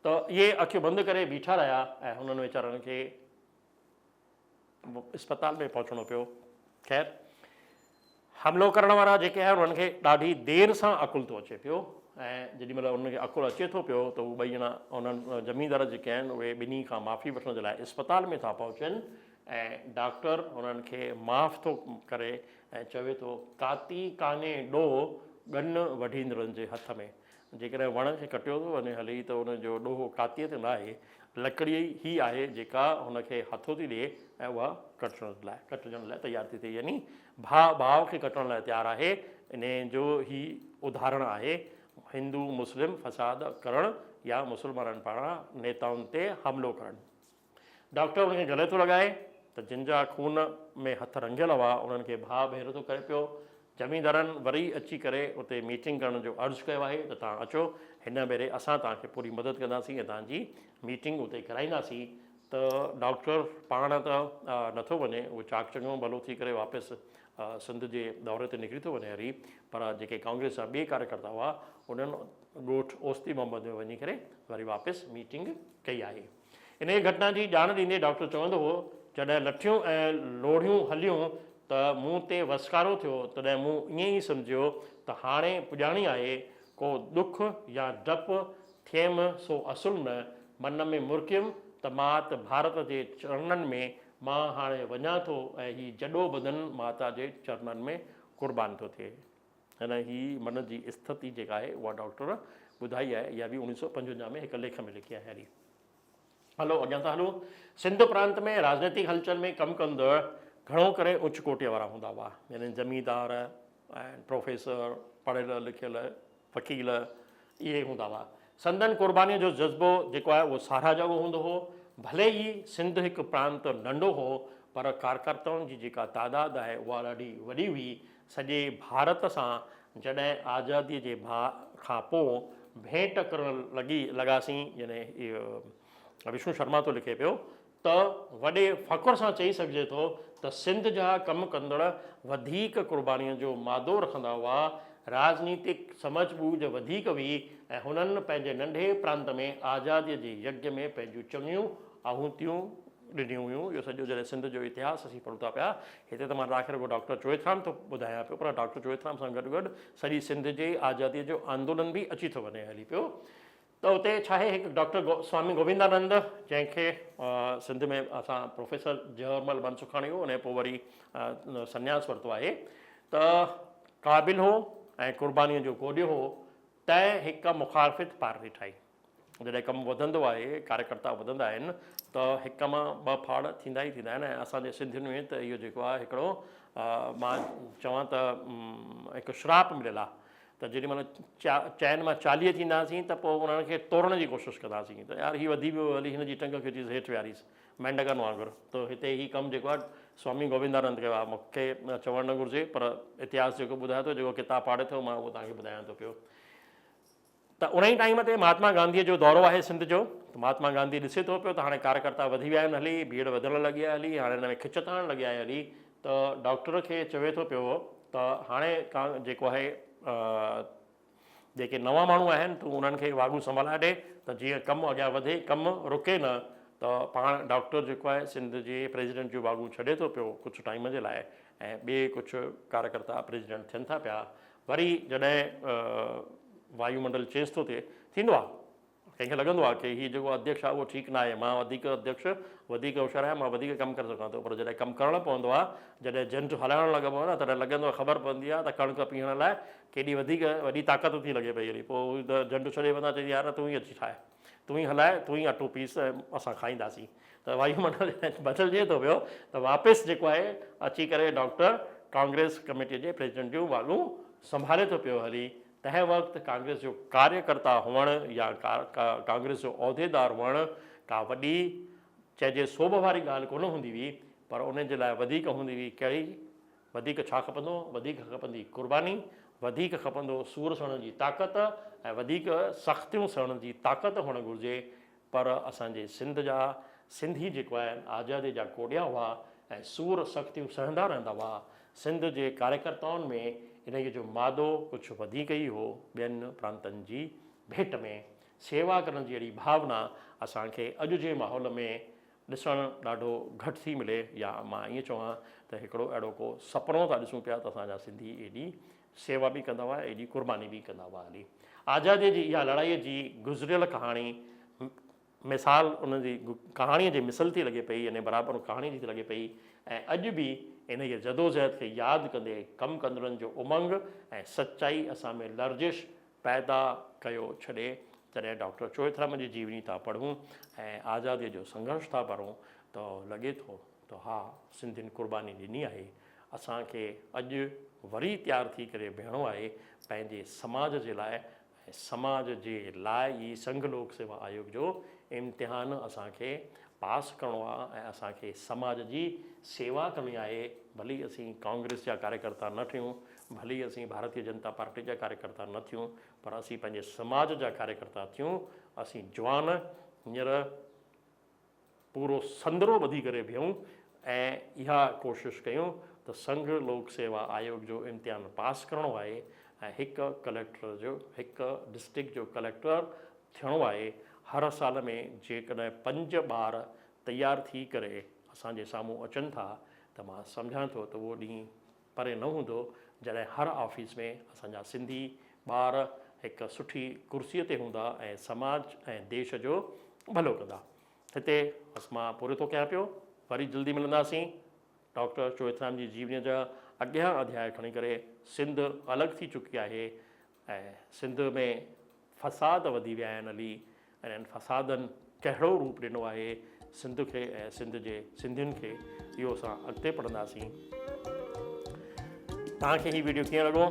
ته اهي اکيون بند ڪري بيٺا رهيا ۽ هنن ويچارن کي اسپتال ۾ پهچڻو پيو. خير حملو ڪرڻ وارا جيڪي آهن انهن کي ڏاڍي دير سان عقل ٿو اچي پيو ۽ جيڏي مهل انهن کي عقل اچي ٿو پيو ته هو ٻئي ڄڻا انهن زميندار جيڪي آهن اهي ٻنهي کان معافي وٺڻ جي لاء اسپتال ۾ ٿا پهچن ۽ ڊاڪٽر انهن کي معاف ٿو ڪري ۽ چوي ٿو ڪاتي ڪانهي ڏوهه ڳن وڍيندڙن جي هٿ ۾. جيڪڏهن وڻ کي ڪٽيو ٿو وڃي هلي ته ان جو ڏوهه ڪاتيء تي ناهي، لڪڙي ئي آهي جيڪا هن کي هٿو ٿي ڏئي ۽ اها ڪٽجڻ لاء ڪٽجڻ لاء تيار ٿي ٿئي يعني ڀاء ڀاء کي ڪٽڻ لاء تيار آهي انهيء جو هي اداهرڻ آهي هندو مسلم فساد ڪرڻ يا مسلمانن پاران نيتائن تي حملو ڪرڻ. ڊاڪٽر ان کي گلي ٿو لڳائي ته جن جا خون ۾ هٿ رڱيل هئا انهن کي ڀاء ڀير ٿو ڪري پيو. زميندارن وري اچي ڪري اتي ميٽنگ ڪرڻ جو عرض ڪيو آهي ته توهان اچو هن ڀيري اسان توهان کي پوري مدد ڪنداسين ۽ توهان جي ميٽنگ اتي ڪرائينداسين ته ڊاڪٽر پاڻ ته نٿو وڃي اهو چاڪ چڱو ڀلو ٿي ڪري واپس سنڌ جي دوري تي نڪري ٿو وڃي هري پر جيڪي ڪانگريس جا ٻئي ڪاريڪرتا هئا انهن ڳوٺ اوستي محمد ۾ وڃي ڪري وري واپس ميٽنگ ڪئي آهي. انهيء گهٽنا جي ڄاڻ ڏيندي ڊاڪٽر چوندو هو، جڏهن لٺيون ۽ لوڙهيون هليون ته مون تي وسڪارو ٿيو، تڏهن مون ائين ئي سمجهيو ته هاڻي پڄاڻي آهي، ڪو ڏک يا ڊپ ٿيم سو اصل نه، من ۾ مرڪيم ته مات ڀارت جي چرنن ۾ مان هاڻي وڃان ٿو ۽ هي جڏو بدن ماتا جي چرنن ۾ قربان ٿو ٿئي. هن هي من جي اسٿتي جيڪا آهي اها ڊاڪٽر ٻڌائي آهي اها به 1955 ۾ هڪ ليک ۾ لکي آهي هري هلو اڳيان ٿا هلون سنڌ پرانت ۾ راجنيتڪ هلچل ۾ ڪم ڪندڙ گهڻو ڪري اچ ڪوٽيء وارا هوندا هئا يعني زميندار ۽ پروفيسر پڙهيل لکيل وڪيل اهي هوندا هئا. سندن قربانيء جو جذبو جيڪو آهي اهو ساراهه جوڳو هوندو هو. ڀلي ئي سنڌ هڪ پرانت ننڍو هو پر ڪارڪرتائن جي جيڪا تعداد آهي اها ڏاڍي وڏي هئي. سڄي ڀارت سان جڏهن آزاديء جي کان پوء ڀينٽ ڪرڻ لڳي لڳاسين يعني وشنو شرما ٿو لکي پيو ته وڏي فخر سان چئي سگهجي ٿو ته سنڌ جا ڪم ڪندڙ وڌيڪ قربانيء جو مادو رکندا هئا، راڄنيتڪ سمجهه ٻوجهه وڌيڪ هئي ۽ هنن پنهنجي ننڍي پرانت ۾ آزاديء جي يگج ۾ پنهنجون چڱيون آهوتيون ڏنيون هيون. اهو سڄو جڏهن سنڌ جو اتهاس اسين پڙهون ٿا پيا، هتي ته مان توهان کي رڳو ڊاڪٽر چوئٿرام ٿو ٻڌايان پيو، پر ڊاڪٽر چوئٿرام سان گڏ گڏ سڄي سنڌ جي آزاديء جو آندولن به اچي ٿو وڃي هلي پيو. ته اتي ڇا آهي هڪ ڊاڪٽر سوامي گووندانند جنهن کي سنڌ ۾ اسان پروفيسر جهورمل منسکاڻي هو، ان پوء وري سنياس ورتو آهي، ته قابل هو ۽ قربانيء جو ڪوڏيو هو، تنهن هڪ مخالفت پارٽي ٺاهي. جڏهن ڪم وڌندو آهي، ڪاريڪرتا وڌندا آهن ته هڪ مان ٻه ڦاڙ ٿيندا ئي ٿيندا آهن ۽ اسان جي سنڌين ۾ ته اهو جيڪو آهي هڪڙو مان چوان ته هڪ شراپ مليل آهي ته جيڏي مهل چئن مان 40 ٿينداسين ته پوء انهن کي توڙڻ جي ڪوشش ڪنداسين ته يار هي وڌي ويو هلي هن جي ٽنگ کيچيس هيٺ ويهاريس مينڊڪن وانگر. ته هتي هي ڪم جيڪو آهي سوامي گووندانند ڪيو آهي. مون کي چوڻ نه گهرجي پر اتهاس جيڪو ٻڌائي ٿو، جيڪو ڪتاب پاڙهي ٿو مان اهو توهان کي ٻڌايان ٿو پيو. ته انهي ٽائيم تي مهاتما گانڌيء جو دورو آهي سنڌ جو ته مهاتما گانڌي ڏسي ٿو پيو ته هاڻي ڪاريڪرتا وڌي ويا آهن هلي، ڀيڙ وڌڻ لڳي آهي هلي، هاڻي هن ۾ کچ تاڻ لڳي آهي هلي ته ڊاڪٽر کي چوي ٿو پيو ته هاڻي جيڪو آهي جيڪي نوان ماڻهو آهن تون انهن کي واڳون سنڀالائي ڏي ته جيئن ڪم اڳيان وڌي، ڪم رڪي نه. ته پاڻ ڊاڪٽر جيڪو آهي سنڌ جي پريزيڊنٽ جون واڳون ڇڏي ٿو پيو ڪجهه ٽائيم جي لاء ۽ ٻئي ڪجهه ڪاريڪرتا پريزيڊنٽ ٿين ٿا پيا. وري جڏهن وايو منڊل چينج ٿو ٿئي، ٿيندو آهي ڪنهن کي لڳندو آهي ڪي هي جيڪو اڌيڪش آهي اهو ٺيڪ ناهي، مان وڌيڪ اڌيڪش وڌيڪ هوشيار آهيان، مان وڌيڪ ڪم ڪري سگهان ٿو، پر جڏهن ڪم ڪرڻو پوندو آهي، جڏهن جنڊ هلائڻ لڳبو آهي نه تڏهن لڳندو آهي، خبر پوندي آهي ته ڪڻڪ پيهڻ لاء ڪيڏي وڌيڪ وڏي طاقت ٿي لڳي پئي هلي، پوء هو ته جنڊ ڇڏي ويندا، چوندي يار تون ئي اچي ٺاهه، تون ئي هلاء، تون ئي اٽو پيس ۽ اسان کائينداسين. ته وايو منڊل جڏهن بدلجي ٿو پيو ته واپس جيڪو آهي اچي ڪري ڊاڪٽر ڪانگريس ڪميٽيء جي پريزيڊنٽ جون واڳون سنڀالي ٿو پيو هلي. تنهن وقت ڪانگريس جو ڪاريڪرتا هئڻ يا ڪانگريس جو عهديدار هئڻ ڪا وڏي چئجي سوڀ واري ڳالهه ڪونه هوندي هئي، پر ان جي لاء وڌيڪ هوندي هئي ڪهڙي؟ وڌيڪ ڇا کپندو؟ وڌيڪ کپندي قرباني، وڌيڪ کپندو سور سهڻ جي طاقت ۽ وڌيڪ سختيون سهڻ جي طاقت هئڻ گهرجي. پر اسان جي سنڌ جا سنڌي جيڪو آهن آزادي جا ڪوڏيا هئا ۽ سور سختيون سهندا رهندا هئا. سنڌ جي ڪاريڪرتائن ۾ انهيء جو مادو ڪجهه وڌيڪ ئي هو ٻين پرانتن جي ڀيٽ ۾. سيوا ڪرڻ جي اهڙي ڀاونا اسان کي اڄ جي ماحول ۾ ڏسڻ ڏاڍو گهٽ ٿي ملي يا مان ائين چوان ته هڪڙو اهڙو ڪو سپنو ٿا ڏسون پيا ته اسان جا سنڌي ايڏي سيوا به ڪندا هئا ايڏي قرباني به ڪندا هئا هلي. آزاديء جي اها لڙائيء جي گذريل ڪهاڻي مثال ان جي ڪهاڻيء جي مثل ٿي لڳي پئي يعني برابر ڪهاڻيء جي ٿي لڳي پئي ۽ اڄ به انهيء جدوجهد کي ياد ڪندي ڪم ڪندڙن جو امنگ ۽ سچائي اسان ۾ لرزش پيدا ڪيو ڇڏي. جڏهن ڊاڪٽر چوئٿرام جي جيوني ٿا پڙهون ۽ آزاديء جو سنگهرش ٿا پڙهون ته لڳي ٿو ته ها سنڌين قرباني ڏني آهي، اسان کي اڄ وري تيار ٿي ڪري بيهڻو آهي پنهنجي سماج جي لاء ۽ سماج جي لاء ئي سنگهه لوڪ سيوا آيوگ جو امتحان اسان کي پاس ڪرڻو آهي ۽ اسان کي سماج جي سيوا ڪرڻي آهي. ڀلي اسين ڪانگريس جا ڪاريڪرتا نه ٿيون، ڀلي اسين ڀارتيه جنتا پارٽي جا ڪاريڪرتا نه ٿيون، پر اسين پنهنجي سماج جا ڪاريڪرتا ٿيون. اسين جوان هينئر پورو سندرو ٻڌي ڪري بيهون ۽ اها ڪوشش ڪيون ته سنگهه لوڪ سيوا آيوگ جو امتحان پاس ڪرڻو آهي ۽ هڪ ڪليڪٽر جو هڪ ڊسٽرڪٽ جو ڪليڪٽر ٿيڻو آهي. هر سال ۾ جيڪڏهن پنج ٻار تيار ٿي ڪري اسان جي سامهون اچن ٿا ته مان سمجهان ٿو ته اهو ڏينهن پري نه هوندو جڏهن هر آفيس ۾ اسان جا سنڌي ٻار هڪ سٺي ڪرسي تي هوندا ۽ سماج ۽ ديش جو ڀلو ڪندا. هتي بس مان پورو ٿو ڪيان پيو. وري جلدي ملنداسين. ڊاڪٽر چوئٿرام جي جيونيء جا اڳيان اڌياء کڻي ڪري سنڌ الڳ ٿي چڪي آهي ۽ سنڌ ۾ فساد وڌي ويا آهن علي ۽ انهن فسادن ڪهڙو روپ ڏنو آهي سنڌ کي ۽ سنڌ جي سنڌين کي اهو اسان اڳتي پڙهنداسين. توهان کي هي ويڊيو ڪيئن لڳو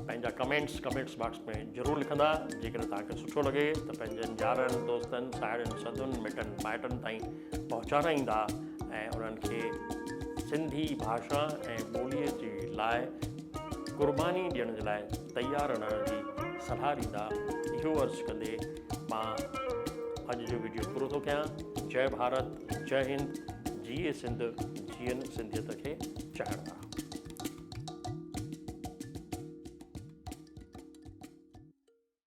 پنهنجا ڪمينٽس ڪمينٽس باڪس ۾ ضرور لکندا. جيڪڏهن توهان کي سٺو لڳي ته پنهنجن يارن دوستن ساهيڙين سڌن مٽن مائٽن تائين پهچارائيندا ۽ انهن کي سنڌي ڀاشا ۽ ٻوليء جي لاء قرباني ڏيڻ جي لاء تيار رهڻ جي صلاح ڏيندا. اهو عرض ڪندي مان اڄ جو وڊيو پورو ٿو ڪيان. جئه ڀارت، جئه هند، جيئي سنڌ، جيئن سنڌيت کي چاهڻ وارا.